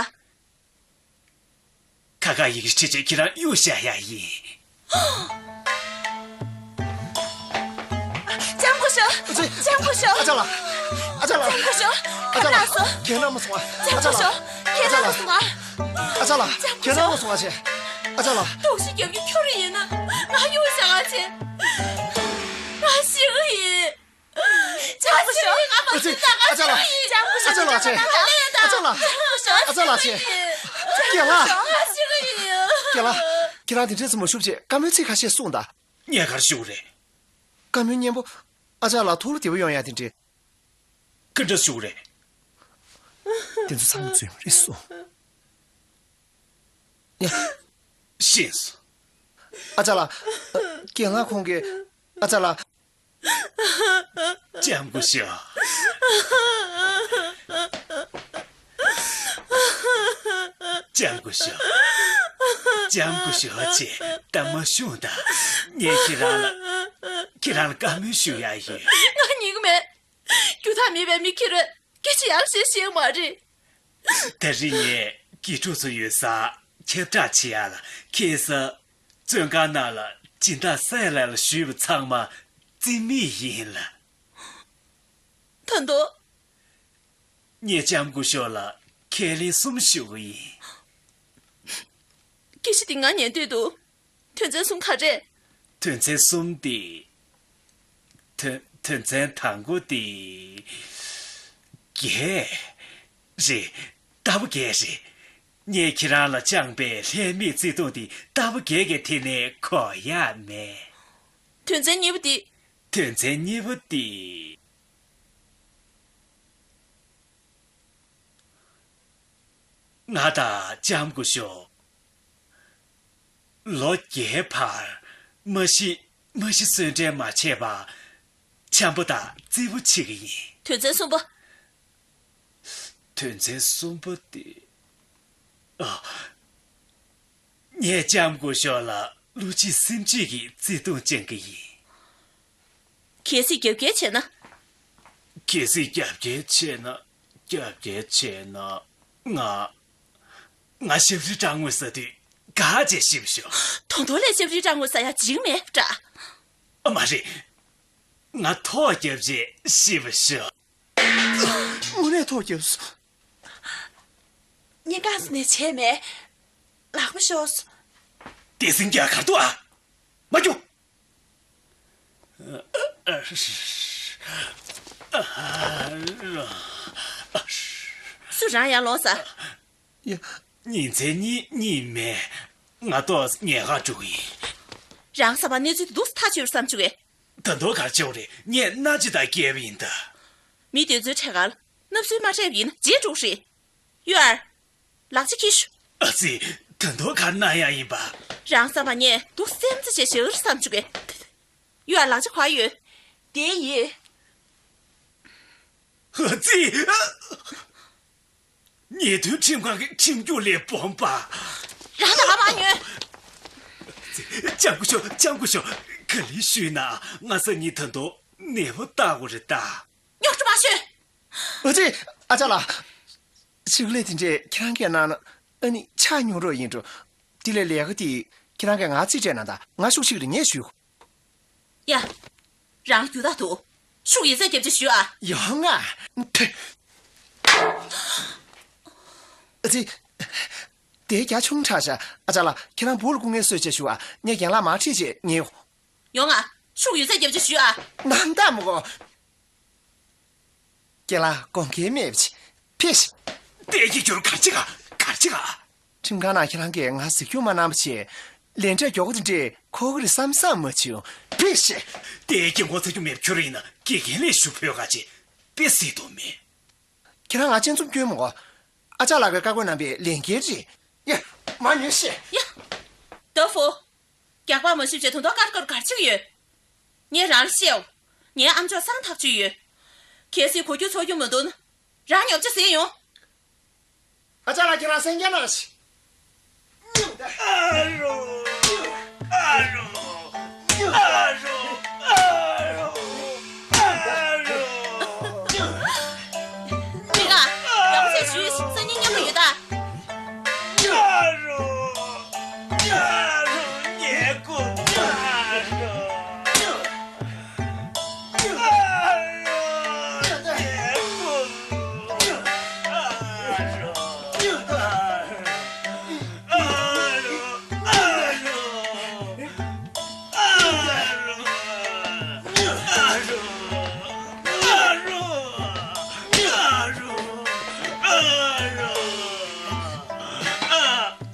ག་ཁ་ཁ་ཡི་གེ་ཁྲིད་བྱས་ཁྱེད་རང་གཡུག་བཞག་ཡག་ཡིན། ལྕམ་སྐུ་ཞབས། ཨ་ཙི། ལྕམ་སྐུ་ཞབས། ཨ་ཅག་ལགས། ཨ་ཅག་ལགས། ལྕམ་སྐུ་ཞབས། ཨ་ཅག་ལགས། ཁྱེད་རང་མ་སོང་ཨ། ལྕམ་སྐུ་ཞབས། ཁྱེད་རང་མ་སོང་ཨ། ཨ་ཅག་ལགས། ཁྱེད་རང་མ་སོང་ཨ་ཅེ། ཨ་ཅག་ལགས། དུག་ཤི་རྒྱབ་ཀྱི་ཁྱོད་རང་ཡིན་ན་ང་གཡུག་བཞག་ཨ་ཅེ། ང་ཤི་གི་ཡིན། ལྕམ་སྐུ་ཞབས། ཨ་ཙི། ཨ་ཅག་ལགས། ལྕམ་སྐུ་ཞབས། ཨ་ཅག་ལགས་ཅེ། ཨ་ཅག་ལགས། ཨ་ཅག་ལགས་ཅེ། རྒན་ལགས། རྒན་ལགས། ཁྱེད་རང་དེ་འདྲས་སེ་མ་ཤོད་ཅེས་བཀའ་མོལ་ཚིག་ཁ་ཤས་གསུངས་དང་། ངས་ག་རེ་ཞུ་དགོས་རེད། བཀའ་མོལ་སྙན་པོ། ཨ་ཅག་ལགས་ཐུགས་ལ་བདེ་པོ་ཡོང་ཡག་དེ་འདྲས། ག་འདྲ་ཞུ་དགོས་རེད། དེ་ཚོ་ཚང་མ་རྫུན་མ་རེད་གསུངས། ཡ། ཤེས་སོང་། ཨ་ཅག་ལགས། རྒན་ལགས་ཁོང་གིས། ཨ་ཅག་ལགས། ལྕམ་སྐུ་ཞབས། ལྕམ་སྐུ་ཞབས། ལྕམ་སྐུ་ཞབས་ཅེས་ད་མ་ཞུ་དང་། ངས་ཁྱེད་རང་ལ། ཁྱེད་རང་ལ་བཀའ་མོལ་ཞུ་ཡག་ཡོད། ང་ཉན་གི་མེད། རྒྱུ་མཚན་མེད་པའི་མི་ཁྱེར་སྐད་ཆ་ཡག་ཤོས་ཤེས་མ་རེད། ད་རིང་ངས་དགེ་ཕྲུག་ཚོ་ཡོད་སར་ཁྱབ་བསྒྲགས་བྱེད་ཡག་ལ། ཁ་སང་བཙོན་ཁང་ནང་ལ་སྦྱིན་བདག་སའི་ལ་ལ་ཞུས་པ་ཚང་མ་རྩིས་མེད་ཡིན་ལགས། ད་དུང་། ངས་ལྕམ་སྐུ་ཞབས་ལ་ཁས་ལེན་གསུམ་ཞུ་གི་ཡིན། སྐད་ཆ་འདི་ང་ཉན་འདོད་འདུག་དོན་ཚན་གསུམ་ག་རེ་རེད། དོན་ཚན་གསུམ་དེ། དོན་དོན་ཚན་དང་པོ་དེ། བརྒྱད་རེད། རྟ་ཕོ་བརྒྱད་རེད། ངས་ཁྱེད་རང་ལ་བཅངས་པའི་ལྷད་མེད་བརྩེ་དུང་དེ་རྟ་ཕོ་བརྒྱད་ཀྱིས་དེད་ནས་གོ་ཡག་མེད། དོན་ཚན་གཉིས་པ་འདི། དོན་ཚན་གཉིས་པ་འདི། ང་དང་ལྕམ་སྐུ་ཞབས། ལོ་བརྒྱའི་བར་མ་གཞི་མ་གཞི་གསོལ་འདྲེན་མ་བྱས་པར་འཆམ་པོ་དང་བརྩེ་པོ་བྱེད་ཀྱི་ཡིན། དོན་ཚན་གསུམ་པ། དོན་ཚན་གསུམ་པ་དེ། ཨ། ངས་ལྕམ་སྐུ་ཞབས་ལ་བློ་གཅིག་སེམས་གཅིག་གིས་བརྩེ་དུང་བཅངས་ཀྱི་ཡིན། གལ་སྲིད་རྒྱབ་འགལ་བྱས་ན། གལ་སྲིད་རྒྱབ་འགལ་བྱས་ན། རྒྱབ་འགལ་བྱས་ན། ང་། ང་ཞབས་རིམ་སྐྲག་དངོས་ཟ་དུས་ག་བྱས་ཤི་བ་ཤོག་ད་དུང་ལས་ཞབས་རིམ་སྐྲག་དངོས་ཟ་ཡ་འཇིགས་མེད་འདྲ། ཨ་མ་རེད། ང་ཐོག་རྒྱབ་རྗེས་ཤི་བ་ཤོག་དངོས་གནས་ཐོག་རྒྱབ་སོང་། གཉིས་ཀ་སུ་ནས་བྱས་མེད། ལག་པ་ཤོར་སོང་། དེ་སྲིན་རྒྱག་གར་འདུག་ཨ། མ་རྒྱུག་སུ་རང་ཡར་ལོངས་ས། ཡ། ཉིན་མཚན་གཉིས་གཉིད་མེད། ང་ཏོག་ཉལ་ཁར་འགྲོ་གི་ཡིན། རང་ས་པ་གནས་ཚུལ་འདུག་ཐག་ཆོད་བསམ་བྱུང་གས། ད་དུང་གར་ཆེ་བ་རེད། ངས་སྣ་ཅི་དང་སྐྱེལ་བ་ཡིན་ད། མི་དེ་ཚོའི་ཕྲད་གར་སྣབས་སུལ་མ་སྤྲད་པ་ཡིན་ན་རྗེས་འགྲོ་གི་རེད། གཡུ་ཨར། ལག་ཆ་ཁྱེར་ཤོག་ཨ་ཙི། ད་དུང་གར་གནང་ཡ་ཡིན་པ། རང་ས་པ་ངས་འདུག་སེམས་རྩ་ཆེ་ཞེ་གར་བསམ་བྱུང་གས། གཡུ་ཨར་ལག་ཆ་ག་པར་ཡོད། དེ་ཡིན། ཨ་ཙི། ཉེས་དོན་ཁྲིམས་ཁང་གི་ཁྲིམས་སྐྱོང་ལས་སྤོང་པ། རང་ད་ག་མ་ཉོན། ལྕམ་སྐུ་ཞབས། ལྕམ་སྐུ་ཞབས། ག་ལེར་ཞུས་ན་ང་སང་ཉིན་ད་དུང་ནད་པ་བལྟ་དགོས་རེད་ད། རྙོག་དྲ་མ་ཤོད། ཨ་ཙི། ཨ་ཅག་ལགས། ཕྱུགས་ལས་དེ་འདྲས་ཁྱེད་རང་གིས་གནང་ན་ཨ་ནི་ཆ་ཉུང་རོགས་ཡིན་འགྲོ། དེ་ལས་ལས་ཀ་དེ་ཁྱེད་རང་གིས་ང་རྩིས་སྤྲད་གནང་དང་། ང་ཤུགས་ཆེ་གི་རེད། ངས་ཞུ། ཡ། རང་རྒྱུ་དག་འདུག་ཤུགས་ཡོད་ཚད་རྒྱབ་ཅིག་ཞུ་ཨ། ཡོང་ང་། ཕེ། ཨ་ཙི། དེ་རྒྱ་ཆུང་དྲགས་ཤག་ཨ་ཅག་ལགས། ཁྱེད་རང་སྦུག་ལ་སྐུ་ངལ་གསོ་བྱས་བཞུགས་ཨ། ངས་རྒན་ལགས་མར་ཁྲིད་བྱས་ཉལ། ཡོང་ང་། ཤུགས་ཡོད་ཚད་རྒྱབ་ཅིག་ཞུ་ཨ། ནང་ལྟ་མི་དགོས། རྒན་ལགས་དགོངས་འགལ་མེད་པ་བྱེད། ཕེབས་ཤིག་བལྟས་ཀྱི་འགྱུར། གར་ཅིག་ག་གར་ཅིག་ག་ཁྲིམས་ཁང་ནང་ཁྱེད་རང་གིས་ང་གཟིགས་སྐྱོང་མ་གནང་བ་བྱས། ལན་འབྲས་མགྱོགས་པོ་དེ་འདྲས་འཁོར་གི་རེད་བསམ་བསམ་མ་བྱུང་། ཕེབས་ཤིག་བལྟས་ཀྱི་ངོ་ཚ་རྒྱུ་མེད། ཁྱོད་རང་ཡིན་ན་དགེ་རྒན་ལས་ཞུ་ཕོད་ག་བྱེད། དཔེ་སྲིད་དོ་མེད། ཁྱེད་རང་ང་སྤྱན་འཛུམ་སྐྱོན་མི་དགོས། ཨ་ཅག་ལགས་ཀྱིས་བཀའ་བཀོད་གནང་བའི་ལས་འགན་རེད། ཡ། མ་ཉོན་ཤེས། ཡ། ཏོ་ཧྥུ། རྒྱག་པ་མ་ཞུས་བྱས་དོན་ཐོག་ཀར་ཀར་གར་ཆུག་ཡོད། ངས་རང་ལ་བཤད་འོ། ངའི་ཨམ་ཅོག་སང་ཐག་ཆོད་ཡོད། གལ་སྲིད་གོ་རྒྱུ་ཚོར་རྒྱུ་མ་འདུག་ན། རང་ཉོབ་ཆ་ཟས་ཡོང་། ཨ་ཅག་ལགས། ཁྱེད་རང་སེམས་ཁྱེར་གནང་ཞིག་ཨ་རོ། ཨ་རོ། ཨ་རོ། ཨ་རོ། ཨ་རོ། འདི་ག་ཡག་པོ་བྱས་ཞུས། སང་ཉིན་མཉམ་པོ་ཡོད་ད། ཨ་རོ། ཨ་རོ། ངའི་སྐུ། ཨ་རོ།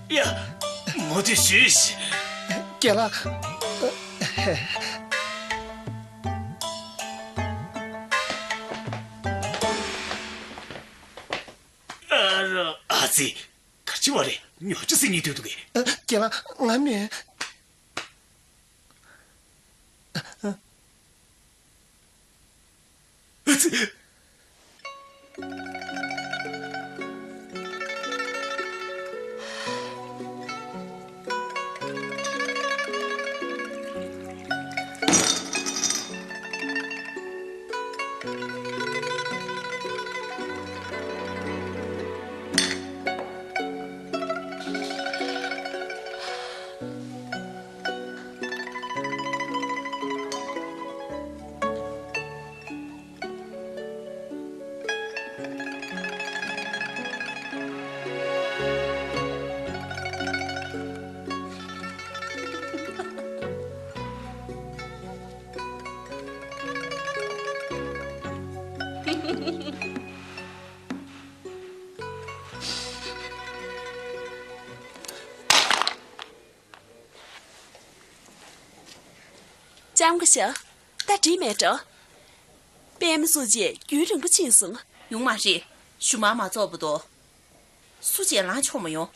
ཡ། ངོ་དེ་ཞུས། རྒན་ལགས། ཨ་རོ། ཨ་ཙི། ག་ཅི་བ་རེད། ཉོ་ཆ་ཟིན་ཉི་དུས་འདུག་གས། རྒན་ལགས། ང་མེད། ཨ་ཙི། ལྕམ་སྐུ་ཞབས། ད་འགྲིག་མེད་འགྲོ། པད་མ་སུ་ཅེ་རྒྱུན་རིང་པོ་ཕྱིན་སོང་། ཡོང་མ་རེད། ཞུ་མ་མ་རྫོགས་པ་དོ། སུ་ཅེ་ལངས་ཆོག་མ་ཡོང་།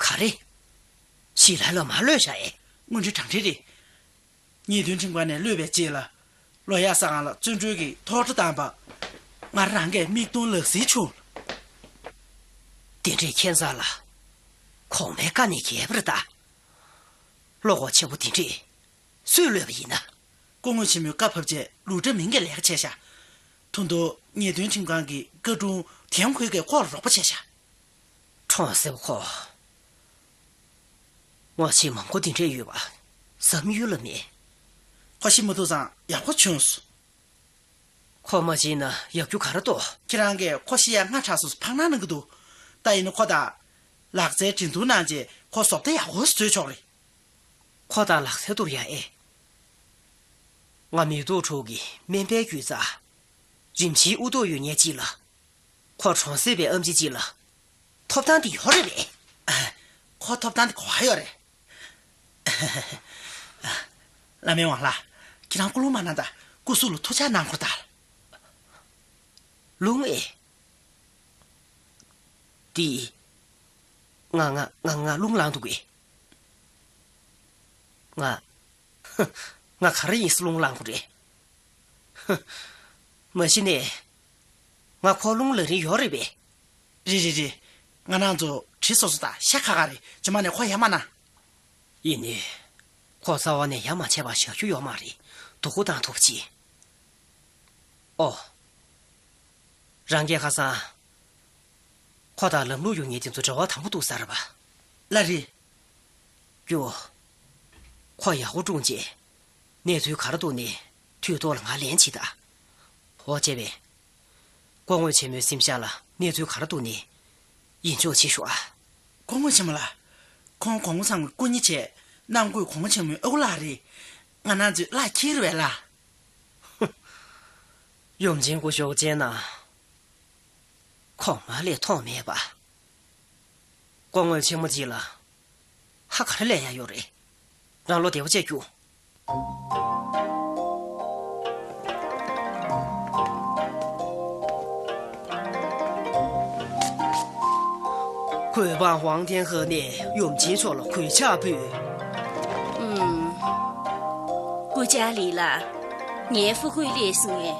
ག་རེ། ཞི་ལ་ལ་མ་གློད་བྱ་ཨེ། དངོས་འབྲེལ་དྲང་འབྲེལ་རེད། ཉེས་དོན་ཁྲིམས་ཁང་ནས་གློད་པའི་རྗེས་ལ། ལོ་ཡག་ས་ཁང་ལ་བཙོན་གྲོལ་གྱི་ཐོག་ཁྲ་བཏང་པ། ང་རང་གིས་མིག་མཐོང་ལག་ཟིན་བྱུང་། དེ་འདྲའི་ཁྱད་མཚར་ལ། གོང་མའི་བཀའ་ནས་རྒྱལ་བར་གདའ། བློ་ཁོག་ཆེན་པོ་དེ་འདྲས་སུས་གློད་པ་ཡིན་ན། སྐུ་ངོ་ཆེན་མོའི་བཀའ་ཕབ་རྗེས་ལུའུ་ཀྲང་མིང་གིས་ལས་ཀ་བྱས་ཤག་ཐུང་ཐུང་ཉེས་དོན་ཁྲིམས་ཁང་གི་བཀའ་དྲུང་ཐེན་ཁོས་ཀྱིས་ཁོ་ལ་རོགས་པ་བྱས་ཤག་ཁྲོང་སེ་ཁོ། ངོ་ཤེས་མང་པོ་འདི་འདྲས་ཡོད་པ་བསམ་ཡུལ་ལ་མེད། ཁོ་ཤི་མ་ཐུབ་ཙང་ཡག་པོ་བྱུང་སོང་། ཁོ་མ་བྱིན་ན་ཡག་རྒྱུ་ག་རེ་འདུག་ཁྱེད་རང་གིས་ཁོ་ཤི་ཡ་སྔ་དྲགས་སོང་ཟེར་ཕངས་སྣང་གནང་གི་འདུག་ད་ཡིན་ན་ཁོ་དང་། ལག་རྩལ་འགྲན་བསྡུར་གནང་རྗེས་ཁོ་བཟོ་ལྟ་ཡག་པོ་ཞིག་བཟོས་ཆོག་རེད། ཁོ་དང་ལག་རྩལ་བསྡུར་ཡ་ཨེ། ང་མི་ཐོག་ཕྲུག་གི་སྨན་པའི་རྒྱུ་རྩ། རིམ་བཞིན་དབུ་ཐོག་ཡོད་མཁན་ཅིག་ལ། ཁོ་གྲོང་གསེབ་པའི་ཨམ་ཆི་ཅིག་ལ། ཐོབ་ཐང་དེ་ཡོད་རེད་པས། ཁོ་ཐོབ་ཐང་དེ་ག་པར་ཡོད་རེད། བླ་མའི་ཝང་ལགས། ཁྱེད་རང་སྐུ་རླུང་མ་གནང་དང་སྐུ་གཟུགས་ལ་ཐུགས་ཅག་གནང་དགོས་རེད་ད། རླུང་ཨེ། འདི། ང་ང་ང་ང་རླུང་ལངས་འདུག་གས། ང་། ང་ག་རེ་ཡིན་ཟེར་རླུང་ལངས་དགོས་རེད། མ་གཞི་ནས། ང་ཁོ་རླུང་ལངས་རིན་ཡོད་རེད་པས། རེད་རེད་རེད། ང་རང་ཚོ་གྲི་སོ་སོ་དང་ཤ་ཁ་ཁ་རེད། རྗེས་མ་ནས་ཁོ་ཡ་མ་ན། ཡིན་ནའི། ཁོ་རྩ་བ་ནས་ཡ་མ་བྱས་པ་བཞག་རྒྱུ་ཡོད་མ་རེད། སྡུག་པོ་བཏང་ཐུབ་ཅི། ཨོ། རང་སྐྱེས་ཁ་སང་། ཁོ་དང་ལམ་ལུགས་ཡོད་ངེས་དེ་ཚོ་འབྲེལ་བ་དམ་པོ་འདུག་ས་རེད་པ། ལགས་རེད། རྒྱུ། ཁོ་ཡག་པོ་བསྒྲུངས་རྗེས། གནས་ཚུལ་ག་རེ་འདུག་ནས་དུས་ཐོག་ལ་ང་ལན་བྱེད་ད། འོ་བྱས་པས། སྐུ་ངོ་ཆེན་མོའི་སེམས་ཤར་ལ་གནས་ཚུལ་ག་རེ་འདུག་ནས་ཡིད་འཇོག་བྱེད་ཤོག་ཨ། སྐུ་ངོ་ཆེན་མོ་ལགས། ཁོང་གོང་མ་ཚང་མའི་སྐུ་ཉིད་བྱས། གནམ་བསྐོས་གོང་མ་ཆེན་མོའི་ཨ་ཁུ་ལགས་རེད། ང་རང་ཚོའི་བླ་འཁྱེར་བས་ལ། ཡུམ་ཆེན་སྐུ་ཞབས་མཇལ་ན། གོང་མ་ལས་མཐོང་མེད་པ། སྐུ་ངོ་ཆེན་མོ་གཅིག་ལ། ཧ་ག་རེ་ལས་ཡ་ཡོད་རེད། རང་བློ་བདེ་པོ་བྱས་རྒྱུགས། གུས་པ་ཝང་ཐེན་ཧེ་ནས་ཡུམ་ཆེན་མཆོག་ལ་གུས་ཕྱག་ཕུལ། ཨུམ། སྐུ་བཅར་ལེགས་ལ། ངའི་ཧྥུ་ཁུའི་ལས་སུ་ངས།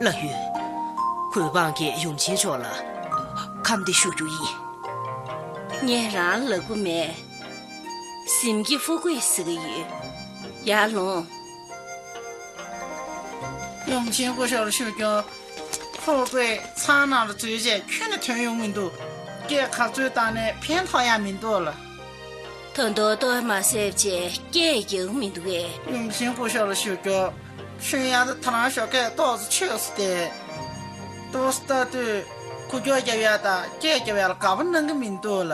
ལགས་ཡོད། གུས་པ་གིས་ཡུམ་ཆེན་མཆོག་ལ་ཁམས་བདེ་ཞུ་རྒྱུ་ཡིན། ངས་རང་ལབ་གི་མེད། གཟིམ་གྱི་ཧྥུ་ཁུའི་ཟེར་གི་ཡོད། ཡར་ལོངས། ཡུམ་ཆེན་སྐུ་ཞབས་ལ་ཞུ་རྒྱུ། ཧྥུ་ཁུའི་ཚང་ནང་ལ་འཛུལ་རྗེས་ཁྱོན་ནས་ཐོན་ཡོང་མི་འདུག་སྐད་ག་ཚོད་བཏང་ནས་ཕན་ཐོགས་ཡ་མི་འདུག་ལ། ད་དུང་གཏོར་མ་བསད་བྱས་སྐད་རྒྱག་མི་འདུག་གས། ཡུམ་ཆེན་སྐུ་ཞབས་ལ་ཞུ་རྒྱུ། ཤུན་ཡང་དུ་ད་རང་ཞོགས་ཀས་ཏོག་ཙམ་ཆོས་སུ་བལྟས། ཏོག་ཙམ་ལྟ་དུས་ཁུ་སྐྱོག་རྒྱབ་ཡ་དང་སྐད་རྒྱབ་ཡ་ལ་དགའ་པོ་གནང་གི་མི་འདུག་ལ།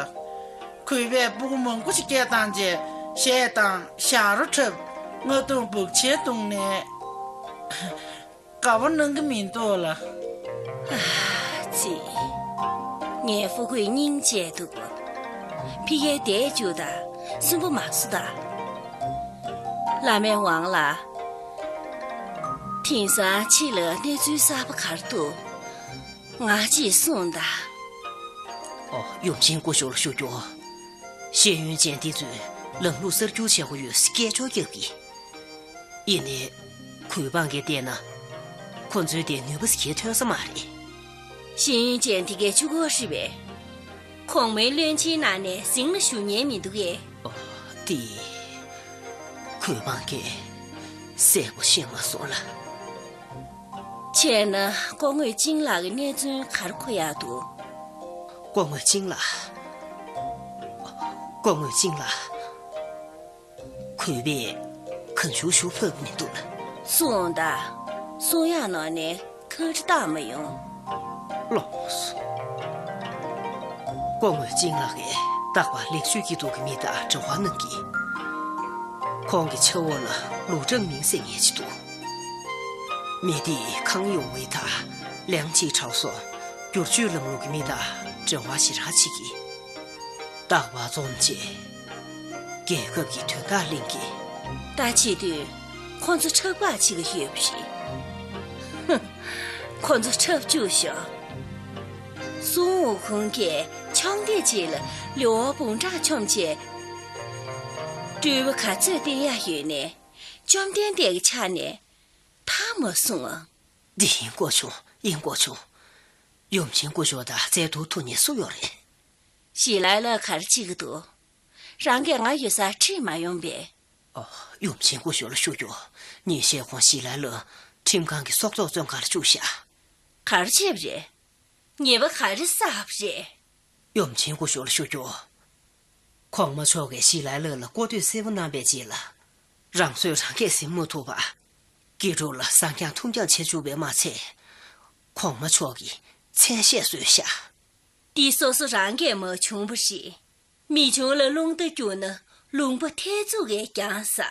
གུས་པས་སྤུ་གུ་མང་པོ་ཞིག་སྐད་བཏང་རྗེས་གཞས་དང་ཞབས་བྲོ་འཁྲབ། རྔ་རྡུང་སྦུག་ཆལ་བརྡུངས་ནས། དགའ་པོ་གནང་གི་མི་འདུག་ལ། ཨ་ཙི། ངའི་ཧྥུ་ཁུའི་སྙིང་རྗེ་འདུག་ཕི་ཡའི་བསྡད་རྒྱུ་དང་སུན་པོ་མ་བཟོ་དང་། བླ་མའི་ཝང་ལགས། དེང་སང་ཕྱི་ལ་གནས་ཚུལ་གསར་པ་ག་རེ་འདུག་ང་གཅིག་གསུངས་དང་། ཨོ། ཡུམ་ཆེན་སྐུ་ཞབས་ལ་ཞུ་རྒྱུ། ཤེས་ཡོན་ཅན་འདི་ཚོས་ལམ་ལུགས་གསར་འགྱུར་བྱེད་དགོས་ཡོད་སྐད་ཅོར་རྒྱབ་ཀྱི། ཡིན་ནའི། གུས་པ་གིས་བལྟས་ན། ཁོ་ཚོའི་དེ་ནུས་པ་ཞིག་ཐོན་ས་མ་རེད། ཤེས་ཡོན་ཅན་དེ་གའི་ཆུ་ཁོལ་ཧྲིལ་བས། གོང་མའི་བློན་ཆེན་ནང་ནས་ཟིང་ལ་ཞུགས་ཉན་མི་འདུག་གས། ཨོ། དེ། གུས་པ་གིས་གསལ་པོ་ཤེས་མ་སོང་ལ། བྱས་ན་སྐུ་ངོ་ཅིང་ལགས་ཀྱི་གནས་ཚུལ་ག་རེ་གོ་ཡག་འདུག་སྐུ་ངོ་ཅིང་ལགས། སྐུ་ངོ་ཅིང་ལགས། གུས་པས་གང་ཞུ་ཞུ་ཕོད་མི་འདུག་ལ། གསུངས་དང་། གསུང་ཡག་ནང་ནས་ཁ་རི་བཏང་མ་ཡོང་། ལགས་སོ། སྐུ་ངོ་ཅིང་ལགས་ཀྱིས་རྟག་པར་ལེགས་བཅོས་ཀྱི་འདུག་གི་མི་དང་འབྲེལ་བ་གནང་གི། ཁོང་གི་ཆ་འོག་ལ་ལུའུ་ཀྲང་མིང་ཟེར་མཁན་ཅིག་འདུག་མི་དེས་གང་ཡོང་བའི་ཐག་ལན་གཅིག་དྲག་སོང་། བསྒྱུར་བཅོས་ལམ་ལུགས་ཀྱི་མི་དང་འབྲེལ་བ་ཞེ་དྲག་བྱེད་ཀྱི། རྟག་པར་འཛོམས་བྱས། རྒྱལ་ཁབ་ཀྱི་དོན་དག་གླེང་གི། ད་བྱེད་དུས་ཁོ་ཚོ་འཁྲབ་པ་བྱེད་ཀྱི་ཡོད་པ་རེད། ཧུམ། ཁོ་ཚོ་འཁྲབ་བཅུག་ཤོག་སུན་ཝུ་ཁུང་གིས་ཆོམ་དེ་ཅིག་ལ་ལུས་པོ་བུམ་ཕྲག་ཆོམ་བྱས། སྤྲུལ་པ་ག་ཚོད་བསྟེན་ཡག་ཡོད་ནའི། བཅོམ་ལྡན་འདས་ཀྱི་ཕྱག་ནས་ཐར་མ་སོང་ཨང་། འདི་ཡིན་སྐོར་བྱུང་། ཡིན་སྐོར་བྱུང་། ཡུམ་ཆེན་སྐུ་ཞབས་དང་རྩལ་ཐུག་ཐུག་ཉེ་སུ་ཡོད་རེད། ཞི་ལའི་ལ་ག་རེ་བྱེད་ཀྱི་འདུག་རང་གིས་ང་ཡོད་སར་ཁྲིད་མ་ཡོང་པས། ཨོ། ཡུམ་ཆེན་སྐུ་ཞབས་ལ་ཞུ་རྒྱུ། ཉིན་ཤས་གོང་ཞི་ལའི་ལ་ཁྲིམས་ཁང་གི་སྲོག་ཐོག་བཙོན་ཁང་ལ་བཅུག་ཤག་ག་རེ་བྱས་པ་རེད། ཉེས་པ་ག་རེ་བསགས་པ་རེད། ཡུམ་ཆེན་སྐུ་ཞབས་ལ་ཞུ་རྒྱུ། གོང་མ་མཆོག་གིས་ཞི་ལའི་ལ་ལ་བཀོད་འདོམས་གསལ་པོ་གནང་པའི་རྗེས་ལ། རང་སྲོག་རང་གིས་ཟིན་མ་ཐུབ་པ། དགེ་ཕྲུག་ལ་བཟང་རྐྱང་ཐུབ་རྐྱང་བྱེད་བཅུག་པས་མ་ཚད། གོང་མ་མཆོག་གི་མཚན་ཤས་བཟོས་ཤག་འདི་སོ་སོ་རང་གིས་མ་བྱུང་བ་ཞིག་མི་ཆུང་ལ་རླུང་རྟ་རྒྱུག་ན་ལུང་པ་ཐེ་ཚུགས་ཀྱིས་རྒྱང་ས།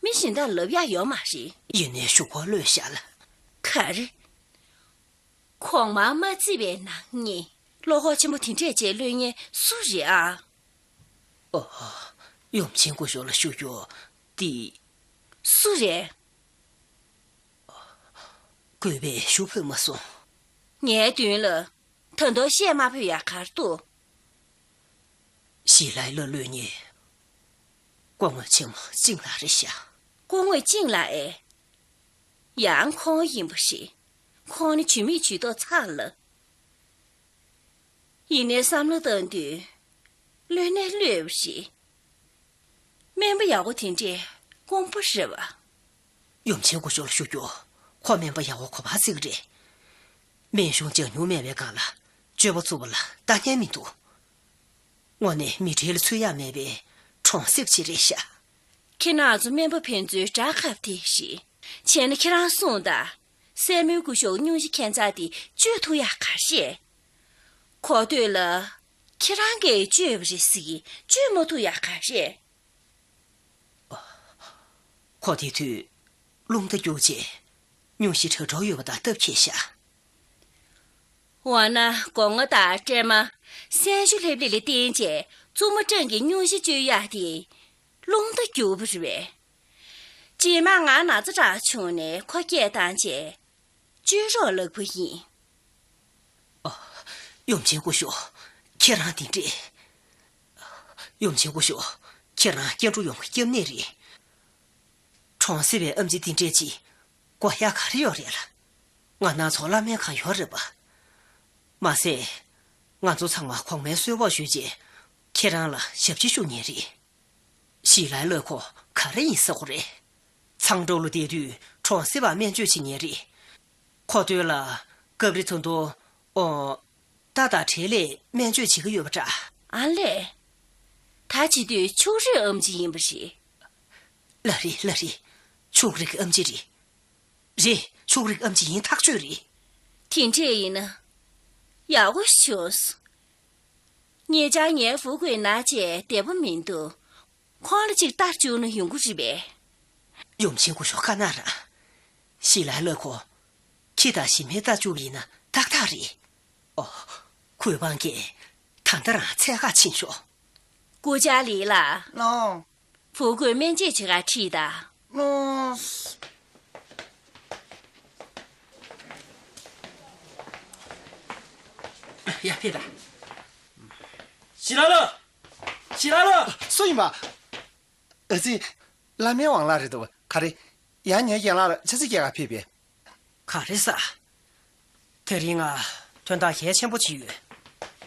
མི་གཞན་དག་ལབ་ཡག་ཡོད་མ་རེད། ཡིན་ནའི་ཞུ་སྒོ་གློད་ཤག་ལ། ག་རེ། གོང་མ་མ་བརྩིས་པའི་ནག་ཉེས་བློ་ཁོག་ཆེན་པོ་དེ་འདྲས་བྱས་གློད་མཁན་སུ་རེད་ཨ། ཨོ། ཡུམ་ཆེན་སྐུ་ཞབས་ལ་ཞུ་རྒྱུ། འདི། སུ་རེད། གུས་པས་ཞུ་ཕོད་མ་སོང་། ངའི་མདུན་ལ་ད་དུང་བཤད་མ་ཕོད་ཡག་ག་རེ་འདུག་ཞི་ལའི་ལ་གློད་མཁན། སྐུ་ངོ་ཆེན་མོ་ཅིང་ལགས་རེད་ཤག་སྐུ་ངོ་ཅིང་ལགས་ཨེ། ཡང་ཁོང་ཡིན་པ་རེད། ཁོང་ནི་ཇུས་མེད་ཇུས་གཏོགས་ཚར་ལ། ཡིན་ནའི་བསམ་བློ་བཏང་དུས། གློད་ནའི་གློད་པ་རེད། སྨན་པ་ཡག་པོ་དེ་འདྲས་དཀོན་པོ་རེད་པ། ཡུམ་ཆེན་སྐུ་ཞབས་ལ་ཞུ་རྒྱུ། ཁོ་སྨན་པ་ཡག་པོ་ག་པར་བརྩི་གི་རེད། སྨན་གཞུང་ལྗང་ཉུང་མེད་པའི་སྒང་ལ། སྤྱོད་པ་བཙུགས་པ་ལ་ལྟ་མཁན་མི་འདུག་དངོས་གནས་མི་གྲལ་ལ་ཚུད་ཡག་མེད་པའི་གྲོང་གསེབ་ཅིག་རེད་ཤག་ཁྱེད་རང་ཚོ་སྨན་པ་ཕན་ཚུན་དགྲ་ཁ་དེ་ཞིག་བྱས་ན་ཁྱེད་རང་གསུངས་དང་། སྲས་མོའི་སྐུ་ཞབས་སྙུང་གཞི་ཁྱད་མཚར་དེ་བཅོས་ཐུབ་ཡག་ག་རེ་རེད། གོ་ཐོས་ལ། ཁྱེད་རང་གིས་བཅོས་པ་རེད་ཟེར་གི་བཅོས་མ་ཐུབ་ཡག་ག་རེ་རེད། ཁོ་དེ་དུས་རླུང་རྟ་རྒྱུག་རྗེས་སྙུང་གཞི་དྲག་འགྲོ་ཡོད་པ་དང་སྟབས་ཁེལ་ཤག་འོ་ན་སྒོ་ང་དང་སྲན་མ། སྲན་ཞུ་ལྷེབ་ལྷེབ་ལ་བརྟེན་བྱས་བཙུན་མོ་ཀྲང་གི་སྙུང་གཞི་བཅོས་ཡག་དེ་རླུང་རྟ་རྒྱུག་པ་རེད་པས། རྗེས་མ་ང་ན་ཚ་དྲག་བྱུང་ནས་ཁོ་སྐད་བཏང་བྱས་བཅོས་རོགས་ལབ་པ་ཡིན། ཨ། ཡུམ་ཆེན་སྐུ་ཞབས། ཁྱེད་རང་འདི་འདྲས། ཡུམ་ཆེན་སྐུ་ཞབས། ཁྱེད་རང་སྐྱེ་འགྲོ་ཡོང་གི་སྐྱབས་གནས་རེད། གྲོང་གསེབ་པའི་ཨེམ་ཆི་འདི་འདྲས་ཅིག་དགོས་ཡག་ག་རེ་ཡོད་རེད་ལ། ང་རང་ཚོ་བླ་སྨན་ཁང་ཡོད་རེད་པ། མ་ཟད། ང་ཚོ་ཚང་མ་གོང་མའི་གསོལ་ཕོགས་ཞུས་རྗེས་ཁྱེད་རང་ལ་ཞབས་ཕྱི་ཞུ་མཁན་རེད། ཞི་ལའི་ལ་ཁོ་ག་རེ་ཡིན་ཟེར་གོ་རེད། མཚང་འབྲོག་ལ་བསྡད་དུས་གྲོང་གསེབ་པར་སྨན་བཅོས་བྱེད་མཁན་རེད། གོ་ཐོས་ལ་སྐབས་རེ་ཚོ་མདོ། ཨོ། རྟ་དང་བྲེལ་ལས་སྨན་བཅོས་བྱེད་ཀྱི་ཡོད་པ་འདྲ། ཨ་ལས། ད་བྱེད་དུས་ཕྱུགས་རིགས་ཨེམ་ཆི་ཡིན་པ་རེད། ལགས་རེད། ལགས་རེད། ཕྱུགས་རིགས་ཨེམ་ཆི་རེད། རེད། ཕྱུགས་རིགས་ཨེམ་ཆི་ཡིན་ཐག་ཆོད་རེད། དེ་འདྲས་ཡིན་ན། ཡག་པོ་བྱུང་སོང་། ཉེ་ཆར་ངའི་ཧྥུ་ཀུའི་ན་བྱས་བདེ་པོ་མི་འདུག་ཁོང་ལ་ཅིག་ལྟ་བཅུག་ན་ཡོང་གི་རེད་པས། ཡུམ་ཆེན་སྐུ་ཞབས་བཀའ་གནང་ར། ཞི་ལའི་ལ་ཁོ། ཁྱི་དང་ཞི་མིའི་ལྟ་བཅུག་ཡིན་ན་ཏག་ཏག་རེད། ཨོ། གུས་པང་གིས་ད་ལྟ་རང་འཚོལ་ག་ཕྱིན་ཤོག་སྐུ་བཅར་ལི་ལགས། ལགས། ཧྥུ་ཀུའི་སྨན་བཅོས་བྱེད་གར་ཁྲིད་དང་། ལགས། ཡ་ཕེབས་དང་། ཞི་ལའི་ལ། ཞི་ལའི་ལ། སུ་ཡིན་པ། ཨ་ཙི། བླ་སྨན་ཝང་ལགས་རེད་འདུག་ག་རེ། ཡང་ངའི་རྒན་ལགས་ལ་ཆ་ཚིག་སྐྱེལ་ག་ཕེབས་པས། ག་རེ་ཟ། དེ་རིང་ང་དོན་དག་གལ་ཆེན་པོ་ཅིག་ཡོད།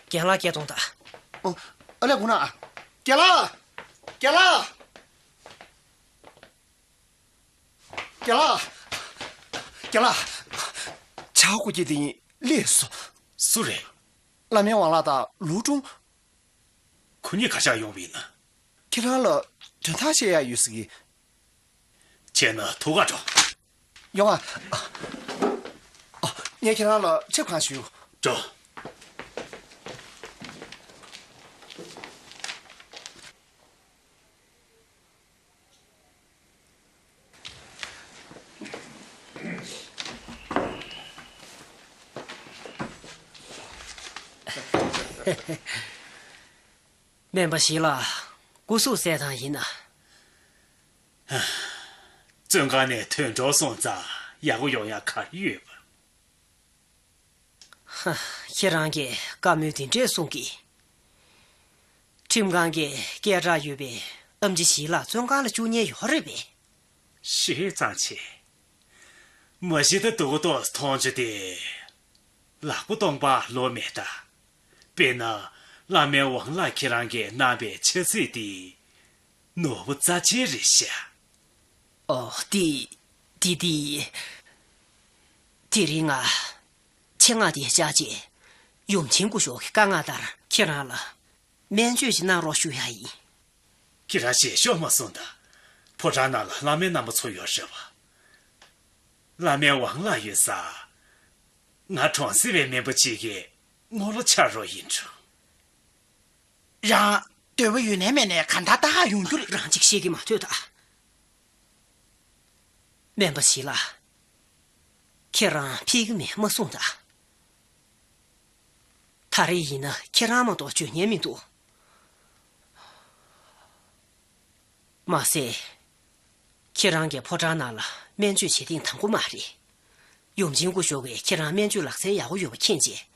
རྒན་ལགས་སྐད་གཏོང་དང་། ཨོ། ཨ་ལས་ཁོ་ན། རྒན་ལགས། རྒན་ལགས། རྒན་ལགས། རྒན་ལགས། ཆ་ཧོ་ཀོ་ཀྱི་དེ་ཡིན་སླེབས་སོང་། སུ་རེད། བླ་སྨན་ཝང་ལགས་དང་ལུའུ་ཀྲུང་། ཁོ་གཉིས་ག་ཞག་ཡོང་བ་ཡིན་ན། ཁྱེད་རང་ལ་དོན་དག་བཤད་ཡག་ཡོད་ཟེར་གི། བྱས་ན་ཐུག་ག་འགྲོ། ཡོང་ཨ། ཨ། ངས་ཁྱེད་རང་ལ་ཆབ་གང་ཞུ། འགྲོ། སྨན་པ་ཞིག་ལ་སྐུ་གཟུགས་གསལ་ཐང་ཡིན་ན། བཙོན་ཁང་ནས་ཐོན་འགྲོ་སོང་ཙང་ཡག་པོ་ཡོང་ཡག་ག་རེ་ཡོད་པ། ཧ། ཁྱེད་རང་གིས་བཀའ་མོལ་འདི་འདྲས་གསུང་གི། ཁྲིམས་ཁང་གིས་སྐད་གྲགས་ཡོད་པའི་ཨམ་ཆི་ཞིག་ལ་བཙོན་ཁང་ལ་བཅུག་མཁན་ཡོད་རེད་པས། ཤེས་ཙང་ཆེ། མ་གཞི་ད་སྡུག་ཏོག་མཐོང་རྒྱུ་དེ། ལག་པ་སྟོང་པ་ལོག་མེད་ད། དཔེར་ན། བླ་སྨན་ཝང་ལགས་ཁྱེད་རང་གིས་གནང་པའི་ཕྱག་ཚིག་དེ། ནོར་བུ་རྩ་ཆེན་རེད་ཤག། ཨོ། དེ། དེ་དེ། དེ་རིང་ང་། ཆེད་མངགས་དེ་བཅར་རྗེས། ཡུམ་ཆེན་སྐུ་ཞབས་ཀྱི་བཀའ་མངགས་ལྟར་ཁྱེད་རང་ལ། སྨན་བཅོས་ཤིག་གནང་རོགས་ཞུ་ཡ་ཡིན། ཁྱེད་རང་ཞལ་ཤོར་མ་སོང་ད། ཕོ་བྲང་ནང་ལ་བླ་སྨན་རྣམ་པ་ཚོ་ཡོད་རེད་པ། བླ་སྨན་ཝང་ལགས་ཡོད་ས། ང་གྲོང་གསེབ་པའི་སྨན་པ་གཅིག་གི་ངོ་ལོག་ཆགས་རོགས་ཡིན་འགྲོ། རང་། འདོད་པ་ཡོད་ནའི་མེད་ནའི་གང་ལྟར་ད་ཧ་ཡོང་རྒྱུ་རེད། རང་གཅིག་ཤེས་ཀྱི་མ་ཐོས་ད། སྨན་པ་ཞིག་ལ། ཁྱེད་རང་ཕེབས་ཀྱི་མེད་མ་གསུངས་ད། ད་རེས་ཡིན་ན་ཁྱེད་རང་མ་གཏོགས་འཇོན་མཁན་མི་འདུག། མ་ཟད། ཁྱེད་རང་གིས་ཕོ་བྲང་ནང་ལ་སྨན་བཅོས་བྱེད་ཐེངས་དང་པོ་མ་རེད། ཡུམ་ཆེན་སྐུ་ཞབས་ཀྱིས་ཁྱེད་རང་སྨན་བཅོས་ལག་རྩལ་ཡག་པོ་ཡོད་པ་མཁྱེན་རྗེས།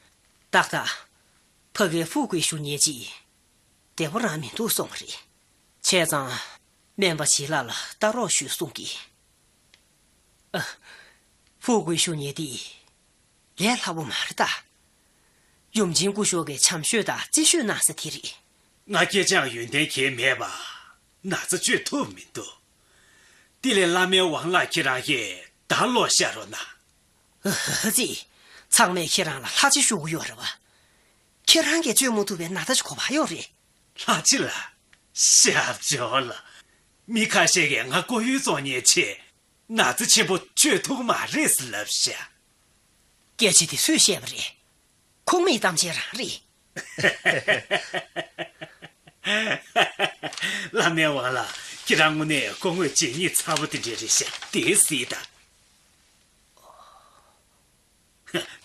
ཏག་ཏག། ཕ་གིར་ཧྥུ་ཀུའི་ཞུ་མཁན་ཅིག་བདེ་པོ་རང་མི་འདུག་གསུངས་པ་རེད། བྱས་ཙང་། སྨན་པ་ཞིག་ལ་ལ་ལྟ་རོགས་ཞུས་གསུངས་ཀྱིས། ཨ། ཧྥུ་ཀུའི་ཞུ་མཁན་དེ། ལས་སླ་པོ་མ་རེད་ད། ཡུམ་ཆེན་སྐུ་ཞབས་ཀྱིས་བྱམས་ཤོས་དང་བརྩི་ཤོས་གནང་ས་དེ་རེད། ང་སྐྱེས་ཀྱང་ཡོན་ཏན་གང་མེད་པ། ན་ཚ་བཅོས་ཐུབ་མི་འདུག། དེ་ལས་བླ་སྨན་ཝང་ལགས་ཁྱེད་རང་གིས་ད་ལོག་བཤད་རོགས་གནང་། ཨ་ཙི། ཚང་མས་ཁྱེད་རང་ལ་ལྷག་ཆེ་ཞུ་གི་ཡོད་རེད་པ། ཁྱེད་རང་གིས་བཅོས་མ་ཐུབ་པའི་ན་ཚ་ཞིག་ག་པར་ཡོད་རེད། ལྷག་ཆེ་ལ། ཤབ་བྱོས་ལ། མི་ཁ་ཤས་ཀྱིས་ང་སྐུ་ཡོན་བཙོང་མཁན་བྱས། ན་ཚ་ཆེན་པོ་བཅོས་ཐུབ་མ་རེད་ཟེར་ལབ་ཤག། སྐད་ཆ་དེ་སུས་བཤད་པ་རེད། ཁུངས་མེད་གཏམ་བྱས་རང་རེད། བླ་སྨན་ཝང་ལགས། ཁྱེད་རང་དངོས་གནས་སྐུ་ངོ་བྱེད་སྙིང་ཚ་པོ་དེ་འདྲ་རེད་ཤག། དེ་གཟིགས་དང་།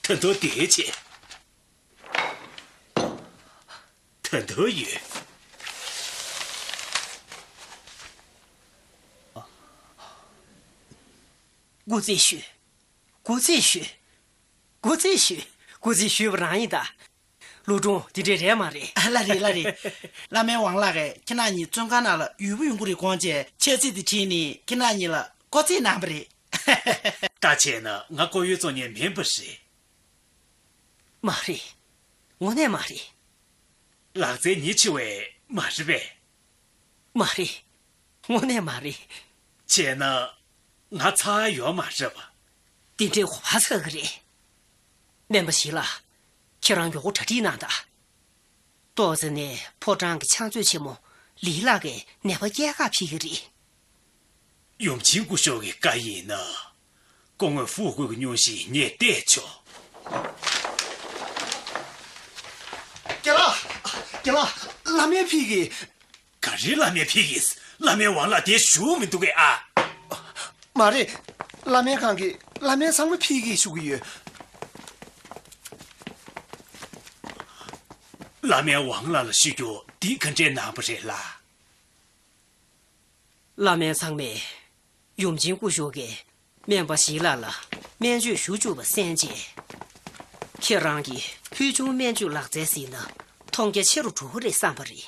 ད་དུང་དེ་བྱས། ད་དུང་ཡོད། སྐུ་རྩེད་ཞུས། སྐུ་རྩེད་ཞུས། སྐུ་རྩེད་ཞུས། སྐུ་རྩེད་ཞུས་པ་རང་ཡིན་ད། ལུའུ་ཀྲུང་དེ་འདྲས་རེད་མ་རེད། ལགས་རེད། ལགས་རེད། བླ་སྨན་ཝང་ལགས་ཀྱིས་ཁྱེད་རང་གཉིས་བཙོན་ཁང་ནང་ལ་ཡུས་པོ་ཡོང་གི་རེད་དགོངས་བྱས་ཕྱག་ཚིག་དེ་བྲིས་ནས་ཁྱེད་རང་གཉིས་ལ་སྐུ་རྩེད་གནང་བ་རེད། ད་བྱས་ན་ང་སྐུ་ཡོན་བཙོང་མཁན་མིན་པ་རེད། མ་རེད། དངོས་གནས་མ་རེད། ལག་རྩལ་ཉེ་ཆེ་བས་མ་རེད་པས། མ་རེད། དངོས་གནས་མ་རེད། བྱས་ན་ང་ཚ་ཡོད་མ་རེད་པ། དེ་འདྲའི་གོ་བ་ཚ་གི་རེད། སྨན་པ་ཞིག་ལ། ཁྱེད་རང་མགྱོགས་པོ་གྲ་སྒྲིག་གནང་དང་། ཏོག་ཙེ་ནས་ཕོ་བྲང་གི་ཕྱག་མཛོད་ཆེན་མོ་ལི་ལགས་ཀྱིས་ནད་པ་སྐྱེལ་གར་ཕེབས་ཀྱི་རེད། ཡུམ་ཆེན་སྐུ་ཞབས་ཀྱི་བཀའ་ཡིན་ན། སྐུ་ངོ་ཧྥུ་ཀུའི་སྙུང་གཞི་ངས་གཏད་ཆོག། རྒན་ལགས། རྒན་ལགས། བླ་སྨན་ཕེབས་ཀྱི། ག་རེ་བླ་སྨན་ཕེབས་ཀྱི། བླ་སྨན་ཝང་ལགས་དེར་བཞུགས་མི་འདུག་གས་ཨ། མ་རེད། བླ་སྨན་ཁང་གི་བླ་སྨན་ཚང་མ་ཕེབས་ཀྱི་ཞུ་གི་ཡོད། བླ་སྨན་ཝང་ལགས་ལ་ཞུ་རྒྱུ་འདི་ག་འདྲས་གནང་པ་རེད་ལགས། བླ་སྨན་ཚང་མས་ཡུམ་ཆེན་སྐུ་ཞབས་ཀྱིས་སྨན་པ་ཞིག་ལ་ལ་སྨན་བཅོས་ཞུ་བཅུག་པ་གསན་རྗེས། ཁྱེད་རང་གིས་ཕུལ་བྱུང་སྨན་བཅོས་ལག་རྩལ་གཟིགས་ན་མཐོང་རྒྱ་ཆེ་རུ་འགྲོ་གི་རེད་བསམ་པ་རེད།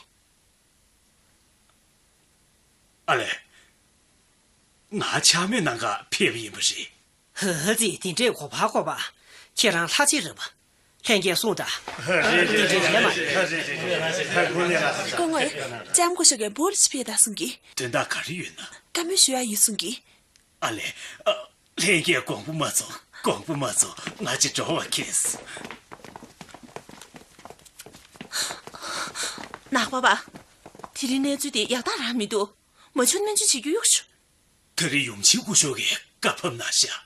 ཨ་ལས། ང་ཕྱག་མོས་གནང་ག་ཕེབས་པ་ཡིན་པ་རེད། ཧ་ཧ་ཙི། དེ་འདྲས་གོ་བ་གོ་བ། ཁྱེད་རང་ལྷ་ཆེ་རེད་པ། ལྷན་རྒྱས་གསུངས་དང་། དེ་འདྲས་རེད་མ་རེད། སྐུ་ངོ། ལྕམ་སྐུ་ཞབས་ཀྱིས་བོད་ཕེབས་དང་གསུང་གི། དོན་དག་ག་རེ་ཡོད་ན། བཀའ་མོལ་ཞུ་ཡ་ཡོད་གསུང་གི། ཨ་ལས། ཨ། ལྷན་རྒྱས་དགོངས་པ་མ་ཚོམས། དགོངས་པ་མ་ཚོམས། ང་ཅིག་འགྲོ་བ་མཁྱེན། ནག་པ་པ། དེ་རིང་གནས་ཚུལ་དེ་ཡག་རྟགས་རང་མི་འདུག། མ་བྱུང་སྨན་བཅོས་བྱེད་རྒྱུ་གཡུག་ཞུ། ད་རེས་ཡུམ་ཆེན་སྐུ་ཞབས་ཀྱིས་བཀའ་ཕབ་གནང་ཤག།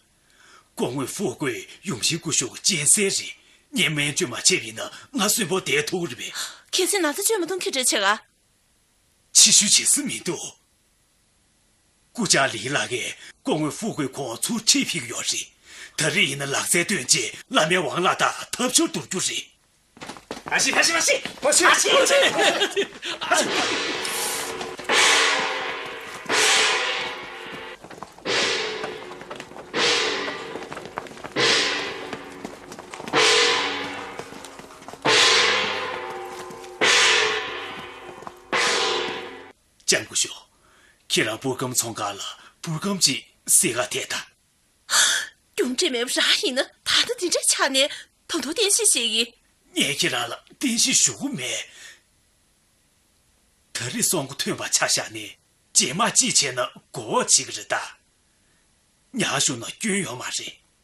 སྐུ་ངོ་ཧྥུ་ཀུའི་ཡུམ་ཆེན་སྐུ་ཞབས་ཀྱི་གཅན་གཟན་རེད། ངས་སྨན་བཅོས་མ་བྱས་པ་ཡིན་ན་ང་གསོན་པོ་བསྡད་ཐུབ་ཀྱི་རེད་པས། གལ་སྲིད་ན་ཚ་བཅོས་མ་ཐུབ་ཁྱེད་འདྲ་བྱེད་ག། ཕྱི་བཤོལ་བྱེད་ས་མི་འདུག། སྐུ་བཅར་ལི་ལགས་ཀྱིས་སྐུ་ངོ་ཧྥུ་ཀུའི་ཁོང་ཚུར་ཁྲིད་ཕེབས་ཀྱི་ཡོད་རེད། ད་རེས་ཡིན་ན་ལག་རྩལ་སྟོན་རྗེས་བླ་སྨན་ཝང་ལགས་དང་འཐབ་ཕྱོགས་བསྡུར་རྒྱུ་རེད། ཕ་ཤི་ཕ་ཤི་ཕ་ཤི། ཕ་ཤི་ཕ་ཤི་ཕ་ཤི། ལྕམ་སྐུ་ཞབས། ཁྱེད་རང་པུར་སྒམ་ཚོང་ཁང་ལ་པུར་སྒམ་ཅིག་བསྲེག་ག་ཐད་ད། རྒྱུ་འབྲས་མེད་པ་རང་ཡིན་ན་ད་ལྟ་འདི་འདྲ་ཆགས་ནས་ད་དུང་རྟེན་གཞི་བྱེད་ཀྱི། ངས་ཁྱེད་རང་ལ་རྟེན་གཞི་ཞུ་གི་མེད། ད་རེས་སྲོག་མགོ་ཐོན་པ་ཆ་བཞག་ནས་རྗེས་མ་ཅི་བྱས་ན་གོ་བ་བྱེད་ཀྱི་རེད་ད། ཉག་ཞུ་ན་སྐྱོན་ཡོད་མ་རེད།